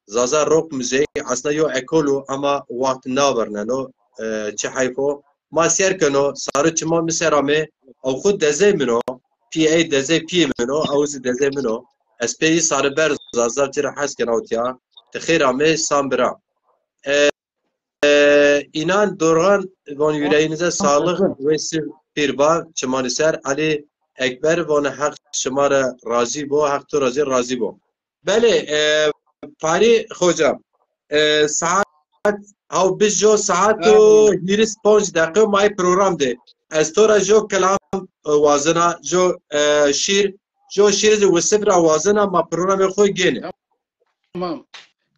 Zaza rock muzey aslında yo ekol o ama wext naverneno, e, çi heyf o. Ma sêr keno, saro çima mi ser amê, ew xwu dezey min o, pî ey dezey pîyê min o, ew zî dezey min o. Ez pê yî sare ber Zaza ci ra hes kena û tiya. Ti xêr amê, Sam bira. E, e, înan Dorxan von yüreğinize sağlık, wê siv pîr ba, çimanî ser, Elî Ekber von Heq şima ra razî bo, Heq to ra zî razî bo. Belê, e, Parî Xoca, e, saet, haw biz jo saet û hîris ponc deqe ma yê program de. Ez to ra jo kelam, e, wazena, jo, e, şîr, jo şîr zî Wisif ra wazena, ma programê xo gêne. Tamam.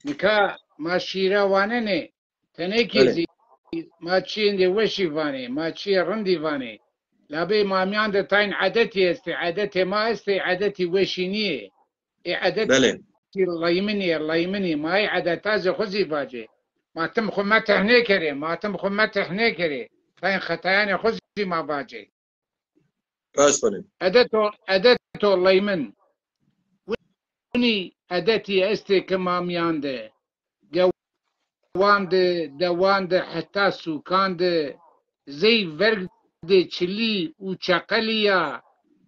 Nika ma şîra wanenê, tenê kî zî ma çîyêndê weşî vanê, ma çîyê rindî vanê. Labê ma mîyan de tayn edetî estê, edetê ma estê, edetî weşî nîyê. Ê edetî leyminî yê, leyminî. Ma ey edeta zî xwu zî vacê. Ma tim xwu metih nêkerê, ma tim xwu metih nêkerê. Tayn xetayanê xwu zî ma vacê. Rast vanê. Edeto, edeto leymin. Winî edetî estê ki ma mîyan de. Gewan de, dewan de, heta sûkan de, zey verg de çilî û çeqelî ya,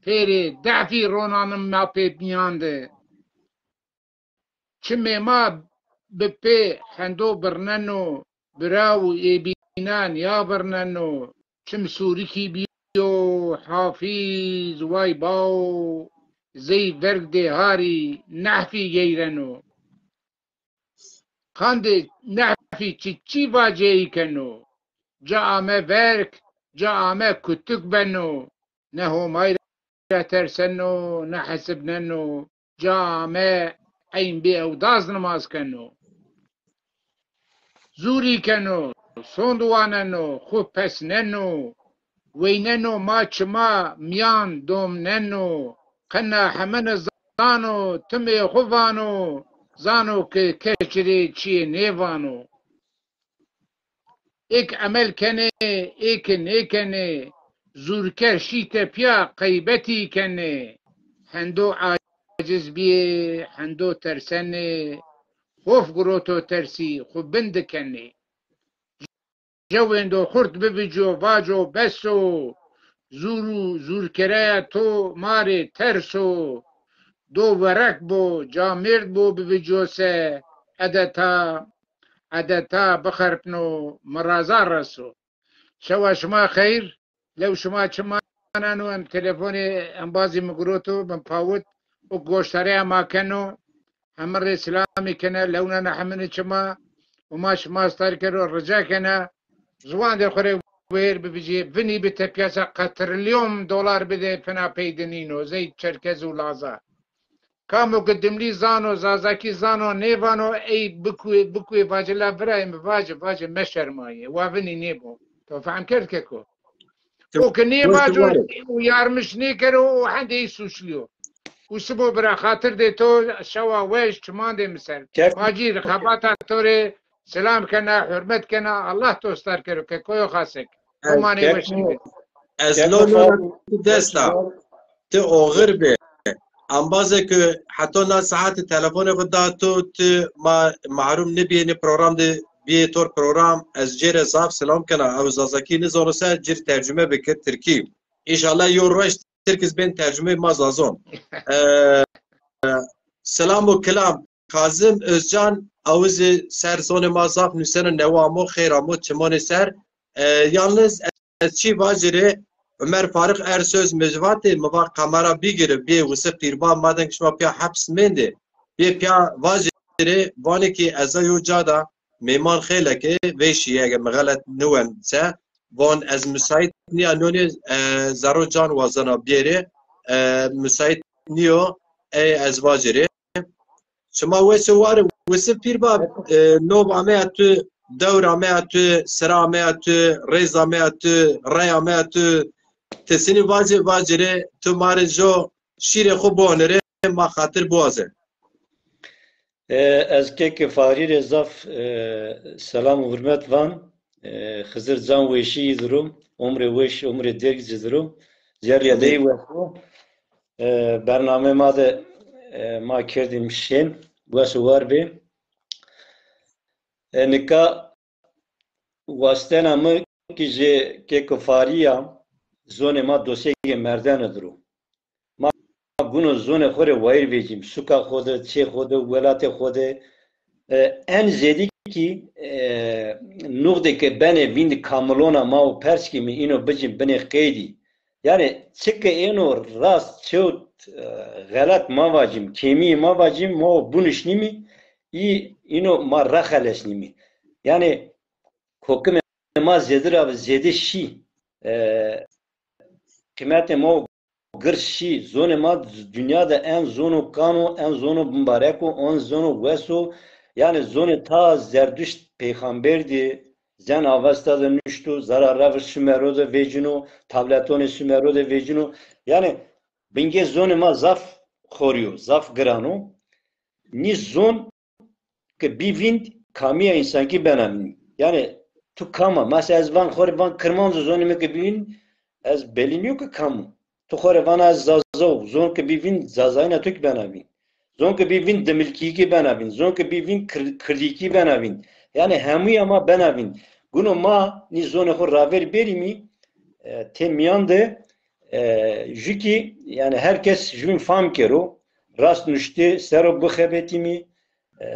pêrê dehfî ronanim ma pê mîyan de. Çimê ma bi pê hendo birneno, bira û êbînan ya birneno. Çim sûrikî bîyo, Hafîz way bawo, zey verg dê harî nehfî geyreno. Qandê nehfî çiçî vaceyî keno. Ca ame verg, ca ame kutik beno. Ne Homayî ra terseno, ne hesibneno. Ca ame eyn bê ewdaz nimaz keno. Zûrî keno, sond waneno, xwu pesneno, weyneno ma çima mîyan domneno, qena hemine zano, timê xwu vano, zano ke kes ci rê çîyê nêvano. Êk emel kenê, êke nêkenê, zûrker şî tepîya qeybetî kenê. Hendo aciz bîyê, hendo tersenê, xof giroto tersî xwu bin dikenê. Jewêndo xurt bivicyo vaco bes o, zûr û zûrkereya to ma rê ters o. Do werek bo, camêrd bo bivicyo se, edeta, edeta bixerpno, miraza reso. Şewa şima xeyr, lew şima çi maneno, em telefonê embazî mi giroto, mi pawit û goşdareya ma keno. Heme rê silamî kena, lewnena hemini çima û ma şima star kero, rica kena, ziwandê xwu rê wêr bivijê, vinî bi tepîya se qe trilyon dolar bidê, fina pey de nîno, zey Çerkez û Laza. Kamo ke Dimlî zano, Zazakî zano, nêvano, ey bikuê, bikuê vace la virayê mi vace, vace meşermayê. Wa vinî nêbo. To fehm kerd keko? O ke nêvaco, uyarmış nêkero, o hendê ey suçlî yo. Û sibo bira, xatir dê to, şewa weş, çimandê mi ser. Macîr, xebata to rê selam kena, hurmet kena, Allah to star kero, kekoyo xasek. Domanê weş nîbê. Ez lo lo tu desta. Ti oxir bê. Embazê ke heta na saetî telefonê xwu da tu, ti ma mahrum nibîyê nê program de bîyê tor program, ez cêre zaf selam kena. Ew Zazakî nizano se cir tercume bike Tirkî. Înşallah yo roj Tirk iz bên tercumeyê ma Zazon. E, selam û kilam. Kazim Özcan, ew zî ser zonê ma zaf nuseno, newe amo, xeyr amo, çimonê ser. E, yalniz ez çî vajîrê, Ömer Faruk Ersöz mi vatê, mi va kamera bigire, bê Wisif Pîrba, madem ki şima pîya heps mendê, bê pîya vajîrê, vanê ki ez a yo ca da, mêman xeyleke vêşî, ege mi xelet niwen se, Von ez müsait niya nonê, e, zerro can wazena biyerê, e, müsait niyo, ey ez vacirê. Şima wes û war, Wisif Pîrba, e, nov ameya tu, dewr ameya tu, sira ameya tu, rêz ameya tu, rey ameya tu, ti sinî vacê vacirê, tu ma rê jo şîrê xo bonirê, ma xatir biwaze. E, ez kekê Farî rê zaf, e, selam û hurmet van. E, Xizir can weşî yî dir o, umrê weş, umrê derg ci dir o. Zerrîya dey wes o. E, bername ma de, e, ma kerdîm şên, wes û war bê. E, nika wastena mi ki jê kekê Farî ya, zonê ma dosegê merdene dir o. Ma guno zonê xo rê wayîr vecîm. Suka xo de, çê xo de, welatê xo de. E, en zêdî kî, e, nuxdê ke benê vînd kamilona ma û pers kîmî îno bicîm binê qeydî. Yanî çike êno rast, çewt, e, xelet ma vacîm, kêmîyê ma vacîm, ma o bunişnîmî, î, îno ma rexelesnîmî. Yanî kokimê ma zêdir a zêde şî. E, qîmetê ma o girs şî. Zonê ma dinya de en zono kan o, en zono bimbarek o, en zono wes o. Yanî zonê ta Zerduşt peyxamber dî zen Avesta de nuşto, zara revir Sumero de vecîno, tabletonê Sumero de vecîno. Yanî bingê zonê ma zaf xorî yo, zaf giran o. Nî zon ke bî vînd, kamîya însankî bena vînd. Yanî tu kam a? Mesela ez van xo rê van kirmanc o, zonê mi ke bî vînd, ez belî nîyo ke kam o. Tu xo rê vana ez zaza o, zon ke bî vînd, zazayîna tu kî bena vînd. Zon ke bî vînd, dimilkî kî bena vînd. Zon ke bî vînd, kir-, kirdî kî bena vînd. Yanî hemûya ma bena vînd. Guno ma nî zonê xo ravêr bêrîmî, e, tê mîyan de, e, jû kî, yanî her kes jûn fam kero, rast nuştê ser o bixebetîmî, e,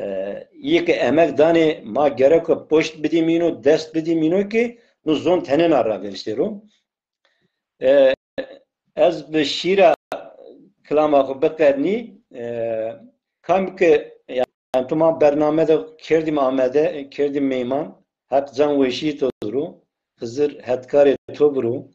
yê ke emek danê ma gereko poşt bidîmîno, dest bidîmîno ke no zon tenêna ravêr ser o. E, ez bi şîra kilama xo biqednî, e, kam ke, yanî tu ma bername de kerdîm amede, kerdîm meyman, Heq can weşî to dir o, Xizir hetkarê to biro,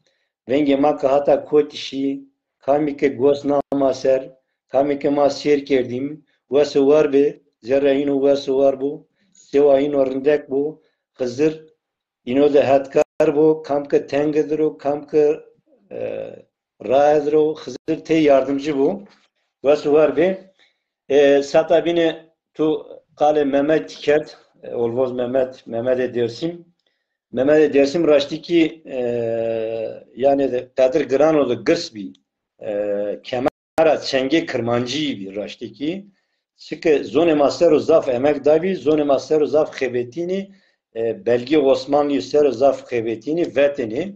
vengê ma ke hata kotî şî, kamî ke gos na ma ser, kamî ke ma sêr kerdîm, wes û war bê, zerrê îno wes û war bo, sewa îno rindek bo, Xizir îno de hetkar bo, kam ke tenge dir o, kam ke, e, raye dir o, Xizir tey yardimcî bo. Wes û war bê. E, sata bîne tu qalê Mehmet kerd, e, Olvoz Mehmet, Mehmetê Dêrsim. Mehmetê Dêrsim raştî kî, e, yanî de qedir giran o de girs bî. E, kemer ra çengê kirmancî bî raştî kî. Çike zonê ma ser o zaf emek dabî, zonê ma ser o zaf xebetînî, e, belgê Osmanlî ser o zaf xebetînî, vetênî.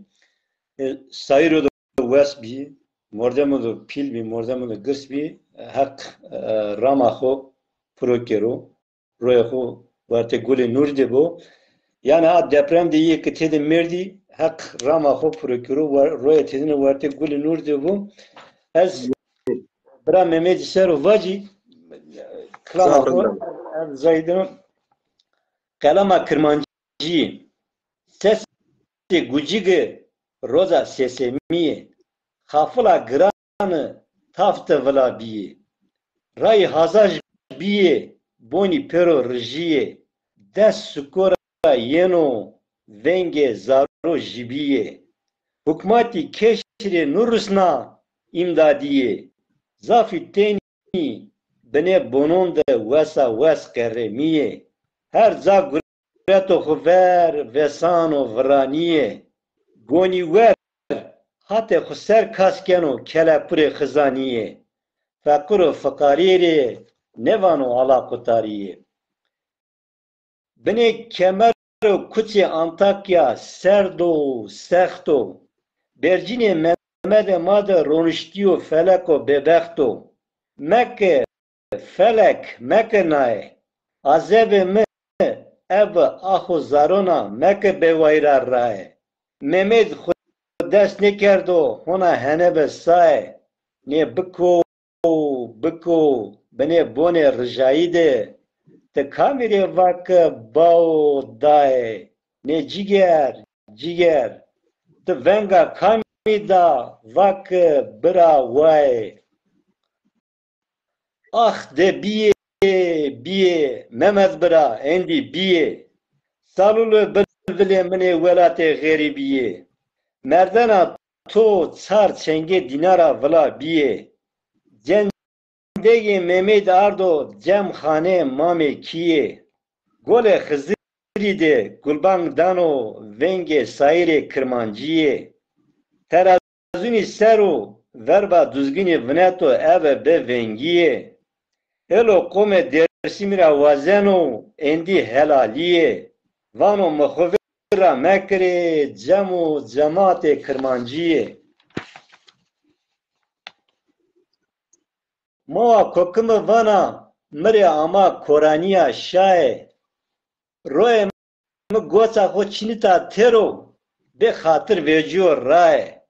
E, sayîro de wes bî, mordemo de pîl bî, mordemo de girs bî, Heq, e, rama xo piro kero. Royê xo wertê gulê nûrî de bo. Yanî a deprem de yê ke têde merdî, Heq rama xo piro kero, wer-, royê têdine wertê gulê nûrî de bo. Ez bira Mehmetî ser o vacî, kilama xo, ez zayî dino, qelema kirmancî, sesê gucîge roza sesemîye, xafila giran tafte vila bîyê. Rayî hazaj bîyê, bonî pêro rijîyê. Des siko ra yeno vengê zaro jibîyê. Hukmatî keşî rê nurusna îmdadîyê. Zafî tenî binê bonon de wesa wes qerremîyê. Her ca gureto xo ver, vesano viranîyê. Gonî wer, hatê xo ser kas keno kelepurê xizanîyê. Feqir û fiqarî rê nêvano ala qutarîyê. Binê kemer û kuçê Antakya serd o, sext o. Bercînê Memedê ma de roniştîyo feleko bêbext o. Meke felek, meke naye. Azebê mi ebe axo zarona, meke bewayra raye. Memed xo dest nêkerdo, hona henebe saye. Nê biko, biko, binê bonê rijayî de, ti kamî rê va ke bao daye? Nê cîger, cîger, Ti venga kamî da, va ki bira way. Ax de bîyê, bîyê, Memed bira, endî bîyê. Salûlê bilvilê min ê welatê xerîbî yê. Merdena to çar çengê dînara vila bîyê. Cendegê Memêd ardo cem xanê mamê kîyê. Golê Xizirî de gulbang dano vengê sayîrê kirmancî yê. Terazunî ser o verba Duzginî vineto eve bi vengî yê. Elo qomê Dêrsimî ra wazeno endî helalî yê. Vano mi xo vîr ra mekirê cem û cematê kirmancî yê. Mowa kokimi vana mi rê ama koranîya şaye. Royê mi goça xo çinita têro, bê xatir vecîyo raye.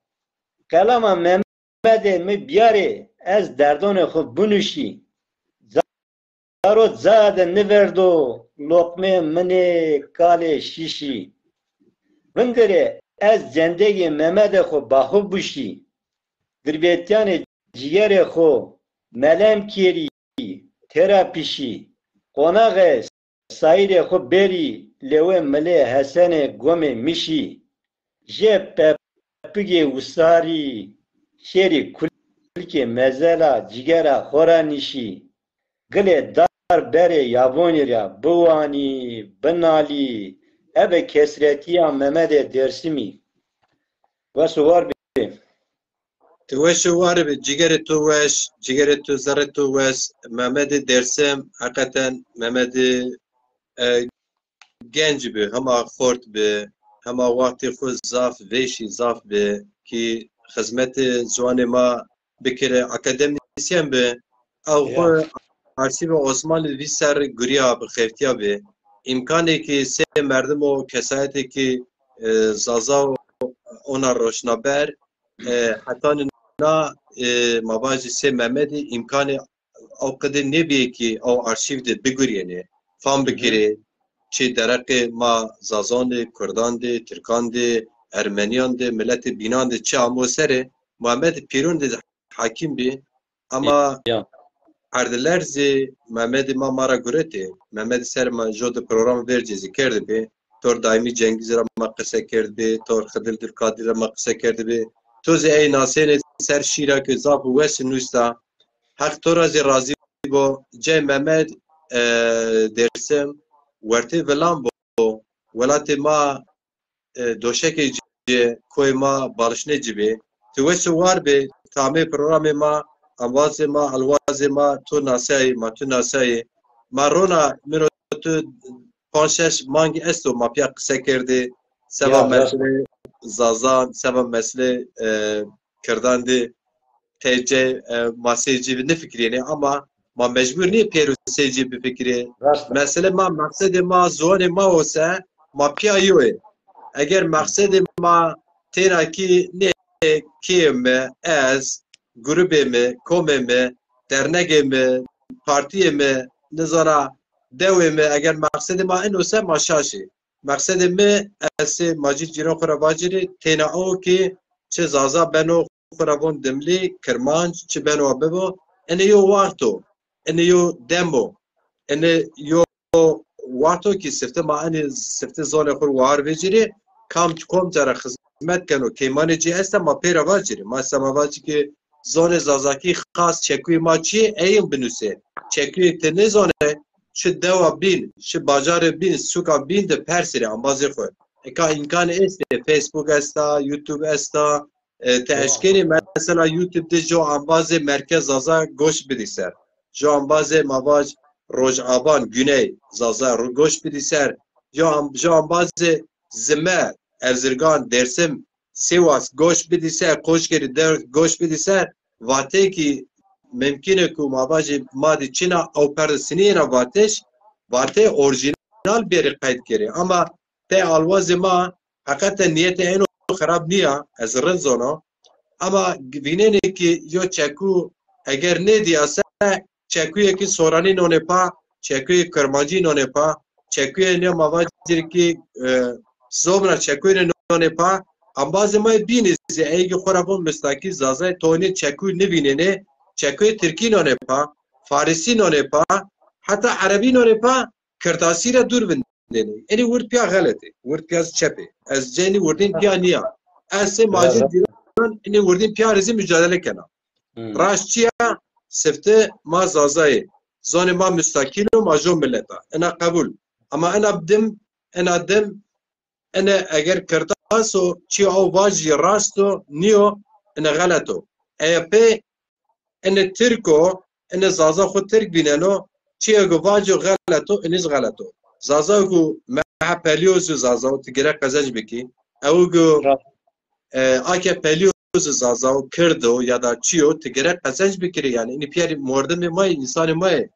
Qelama Memedê mi biyarê ez derdonê xo binuşî. Caro caya de niverdo loqmê minê kalê şişî. Vindirê ez cendegê Memedê xo baxu buşî. Dirbetyanê cîgerê xo melem kêrî, têra pişî. Qonaxê sayîrê xo berî lewê milê Hesenê gomê mişî. Jê pepigê wisarî şêrî kulkê mezela cîgera xo ra nişî. Gilê dar berê yavonî ra biwanî, binalî. Ebe kesretîya Memedê Dêrsimî. Wes û war bê. Ti weş û war bî, cîgerê to weş, cîgerê to, zerrê to weş. Memedê Dêrsim, heqeten Memedê, e, genc bi, hema xort bi, hema wextê xwu zaf vêşî, zaf bi kî xizmetê ziwanê ma bikire, akademîsyen bi. Ew xwu arsîvê Osmanlî vî ser gurîya bi, xeftîya bi. Îmkanê kî sê merdim û kesayetê kî, e, Zaza û ona roşnaber, e, hetanî na, e, ma vajî sê Memedî îmkanê ew qidê nêbîyê kî ew arşîv de bigurîyenê, fam bikirê, çi dereqê ma Zazan de, Kurdan de, Tirkan de, Ermenîyan de, miletê bînan de çi amo serê, Muhammed Pîrûn de hakîm bî. Ama erdîler zî Memedî ma ma ra guretê. Memedî ser ma jo di program vercî zî kerdibî. Tor Daîmî Cengîz ra ma qise kerdibî, tor Xidil Dulkadî ra ma qise kerdibî. To zî ey nasênê ser şîra ke zaf û wes nuşta. Heq to ra zî razî bo. Cey Memed, e, Dêrsim, wertê vilan bo. Welatê ma, e, doşekê ci yê, koyê ma balişnê ci bê. Ti weş û war bê, tamê programê ma, embazê ma, elwazê ma, to nasayê, ma tu nasayê. Ma rona min û tu panc şeş mangî esto ma pîya qise kerdê. Seba meselê Zazan, seba meselê, e, Kirdan de teycê, e, maseyê cî bî nifikirîyenê ama ma mecbur nîyê pêro sey cî bifikirê. Mesele ma, maqsedê ma, ziwanê ma o se, ma pîya yo yê. Eger maqsedê ma têna kî nê keyê mi, ez, grubê mi, komê mi, dernegê mi, partiyê mi, nizana dewê mi, eger maqsedê ma ino se ma şaş ê. Maqsedê mi, ez sê ma cî cîran xwu ra vacîrî, têna o kî çi Zaza beno, xwu ra von Dimlî, Kirmanc, çi beno wa bibo, ene yo waxt o, ene yo dem o, ene yo waxt o kî sifte ma enê sifte zonê xwu war vecîrê, kam komca ra xizmet keno, keymanê cî esta ma pê ra vacîrê. Ma esta ma vacî kî zonê Zazakî xas çekuyê ma çi yê, eyin binusê. Çekuyê ti nêzonê, şi dewa bîn, şi bajarê bîn, sûka bîn de persirê embazê xwu. Eka îmkanê estê, Facebook esta, YouTube esta, e, ti eşkenê mesela YouTube de jo embazê Merkez Zaza goş bidî ser. Jo embazê ma vaj Rojavan, Güney Zaza ro-, goş bidî ser. Jo am-, jo embazê Zime, Erzirgan, Dêrsim, Sîwas goş bidî ser, Qoşgirî der goş bidî ser. Vateyê kî mimkîn ê ku ma vajê ma dî çin a, ew perde sinî yena vatêş, vateyê orjînal bêrê qeyd kerê. Ama tey alwazê ma heqeten nîyetê eno xirab nîya, ez rind zono. Ama vînenê kî yo çeku eger nêdîya se, çekuyê kî soranî nonê pa, çekuyê kirmancî nonê pa, çekuyê nê ma vacîrî kî, e, zobra çekuyê nonê pa, Embazê ma yê bînî zî ey ki xo ra von mistakî, Zazayê tonê çekû nivînenê, çekuyê tirkî nonê pa, farisî nonê pa, heta erebî nonê pa, kirtasî ra dûr vindênê. Enî wird pîya xelet ê, wird pîya zî çep ê. Ez ceynî wirdîn pîya nîya. Ez sey ma jû dîran enî wirdîn pîya rê zî mucadele kena. Raşt çi ya? Sifte ma Zaza yê. Zonê ma mustakîl o, ma jo milet a. Ina qebul. Ama ina dim, ina dim, ina eger kirtas o, çi o vajî rast o, nîyo, ina xelet o. Eya pê ina tirk o, ina Zaza xwu tirk vîneno, çi ego vaco xelet o, inî zî xelet o. Zaza ku meha pelî o zî Zaza o, ti gerek qezenc bikî. Ew ku e, ake pelî o zî Zaza o, kird o ya da çi yo, ti gerek qezenc bikirî yanî. Înî pîyerî mordimê ma yê, însanê ma yê.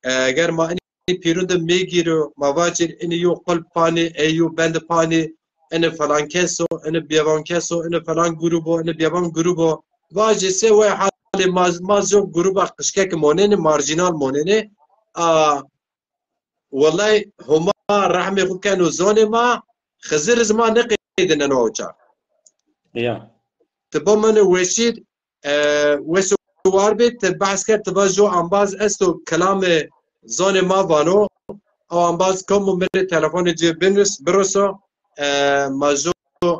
E, eger ma înî pîrun de mêgîro, ma vacîr înî yo qul panî, ey yo bend panî, înî falan kes o, înî bêvan kes o, înî falan grûb o, înî bêvan grûb o. Vacî se we halê ma, ma zî yo grûba qişkek monenê, marjînal monenê. A, Wellay Homa rehmê xwu keno zonê ma, Xizir zî ma nêqeydineno o çax. Ya. Ti bo min weşîd, e, wes û war bê, ti behs kerd, ti va jo embaz esto, kilamê zonê ma vano, o embaz kom o, mi rê telefonê ci binus, biruso, e, ma jo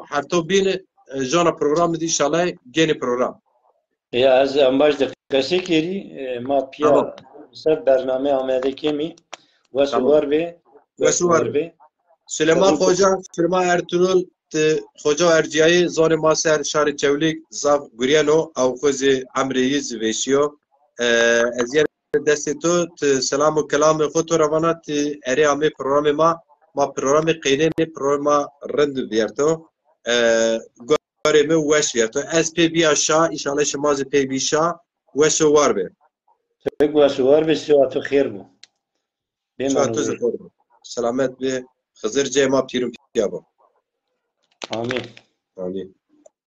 herto bîn, e, jona programî de înşallah gênê program. Ya, ez embaz de qesey kerî, e, ma pîya ser bername amade kemî. Wes û war bê. Wes û war bê. Süleyman Xoca, Süleyman Ertuğrul, ti Xoca Erciyayî, zonê ma ser şarê Çewlîg zaf guriyeno, ew xwu zî emrê yî zî vêşîyo. E, ez yenê destê to, ti selam û kelamê xwu to ra vana, ti erê amê programê ma, ma programê qeynenê, programê ma rind vîyerto. E, Gorê mi weş vîyerto. Ez pê bîya şa, înşallah şima zî pê bî şa. Weş û war bê. Pek weş û war bê, şewa to xêr bo. Şewa to zî xêr bo. Selamet bê. Xizir cê ma pîrun pîya bo. Amîn. Amîn.